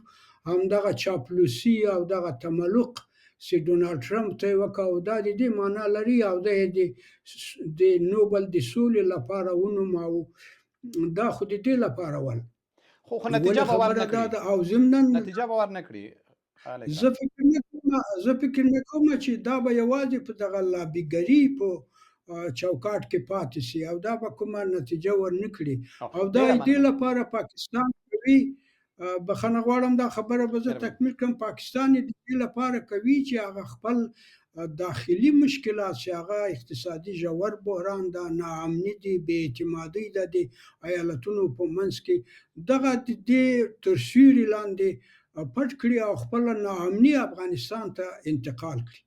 همدغه چاپلوسي او دغه تملق چې ډونالډ ټرمپ ته یې وکاوه، دا د دې معنا لري او دی یې د نوبل د سولې لپاره ونوماوه، دا خو د دې لپاره ول. خو نتیجه ولې به خبره ورنه دا کړي، ده او ضمناً نتیجه به ورنه کړي. زه فکر نه کوم، زه فکر نه کوم چې دا به یوازې په دغه لابیګري په چوکاټ کې پاتې شي او دا به کومه نتیجه ورنه کړي. او دا ډېره دې مننه. لپاره پاکستان کوي. بخښنه غواړم دا خبره به زه تکمیل کړم. پاکستان یې د دې لپاره کوي چې هغه خپل داخلي مشکلات چې هغه اقتصادي ژور بحران ده، ناامني دي، بې اعتمادۍ ده د ایالتونو په منځ کې، دغه د دې تر سیوري لاندې پټ کړي او خپله ناامني افغانستان ته انتقال کړي.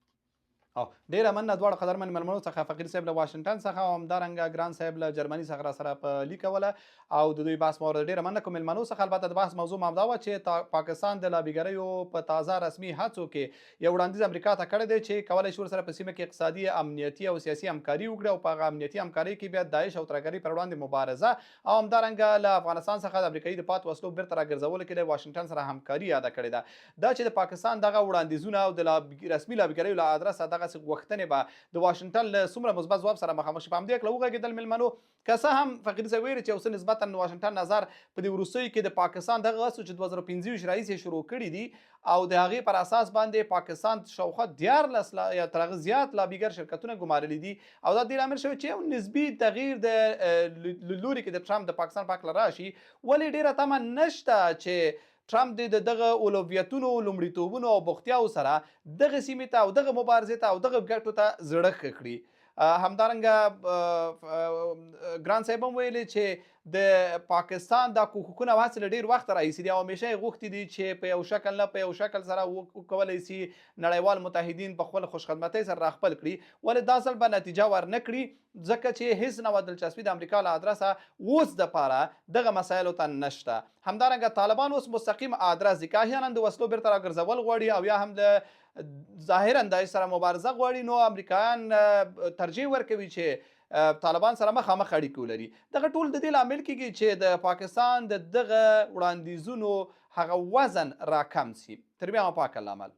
او ډیره مننه دواړو قدرمن ملمنو څخه، فقیر صاحب له واشنګټن څخه او همدارنګه ګران صاحب له جرمني څخه را سره په لیکه وله او د دوی بحث مو اورېده. ډیره مننه کوم ملمنو څخه. البته د بحث موضوع همدا وه چې پاکستان د لابیګریو په تازه رسمي هڅو کې یو وړاندیز امریکا ته کړی دی چې کولای شي ورسره په سیمه کې اقتصادي، امنیتي او سیاسي همکاري وکړي او په هغه امنیتي همکارۍ کې بیا داعش او ترهګرۍ پر وړاندې مبارزه او همدارنګه له افغانستان څخه د امریکایي د پاتو وسلو بیرته راګرځولو کې له واشنګټن سره همکاري یاده کړې ده. دا چې د پاکستان دغه وړاندیزونه او د رسمي لابیګریو له ادرسه دغسې غوښتنې به د واشنګټن له څومره مثبت ځواب سره مخامخ شي، په همدې هکله وغږېدل مېلمنو. که څه هم فقیري صاحب ویلي چې یو څه نسبتاً واشنګټن نظر په دې وروستیو کې د پاکستان دغه هڅو چې 2025 راهیسې شروع کړي دي او د هغې پر اساس باندې پاکستان شاوخوا 13 یا تر هغه زیات لابیګر شرکتونه ګمارلي دي او دا دې لامل شوی چې یو نسبي تغییر د لوري کې د ټرمپ د پاکستان په هکله راشي، ولې ډېره تمه نشته چې ټرمپ دې د دغه اولویتونو، لومړیتوبونو او بوختیاوو سره دغې سیمې ته او دغه مبارزې ته او دغه ګټو ته زړه ښه کړي. همدارنګه ګران صاحب هم ویلي چې د پاکستان دا کوښښونه او هڅې له ډېر وخته راهیسې دي او همیشه یې غوښتي دي چې په یو شکل نه په یو شکل سره وکولای سي نړیوال متحدین په خپل خوشخدمتۍ سره راخپل کړي، ولې دا ځل به نتیجه ورنه کړي ځکه چې هیڅ نوع دلچسپي د امریکا له ادرسه اوس دپاره دغه مسایلو ته نشته. همدارنګه طالبان اوس مستقیم ادرس دي، که احیانا د وسلو بیرته راګرځول غواړي او یا هم د ظاهرا داعش سره مبارزه غواړي، نو امریکایان ترجیح ورکوي چې طالبان سره مخامخ اړیکې ولري. دغه ټول د دې لامل کیږي چې د پاکستان د دغه وړاندیزونو هغه وزن راکم سي. تر بیا مو پاک الله مل.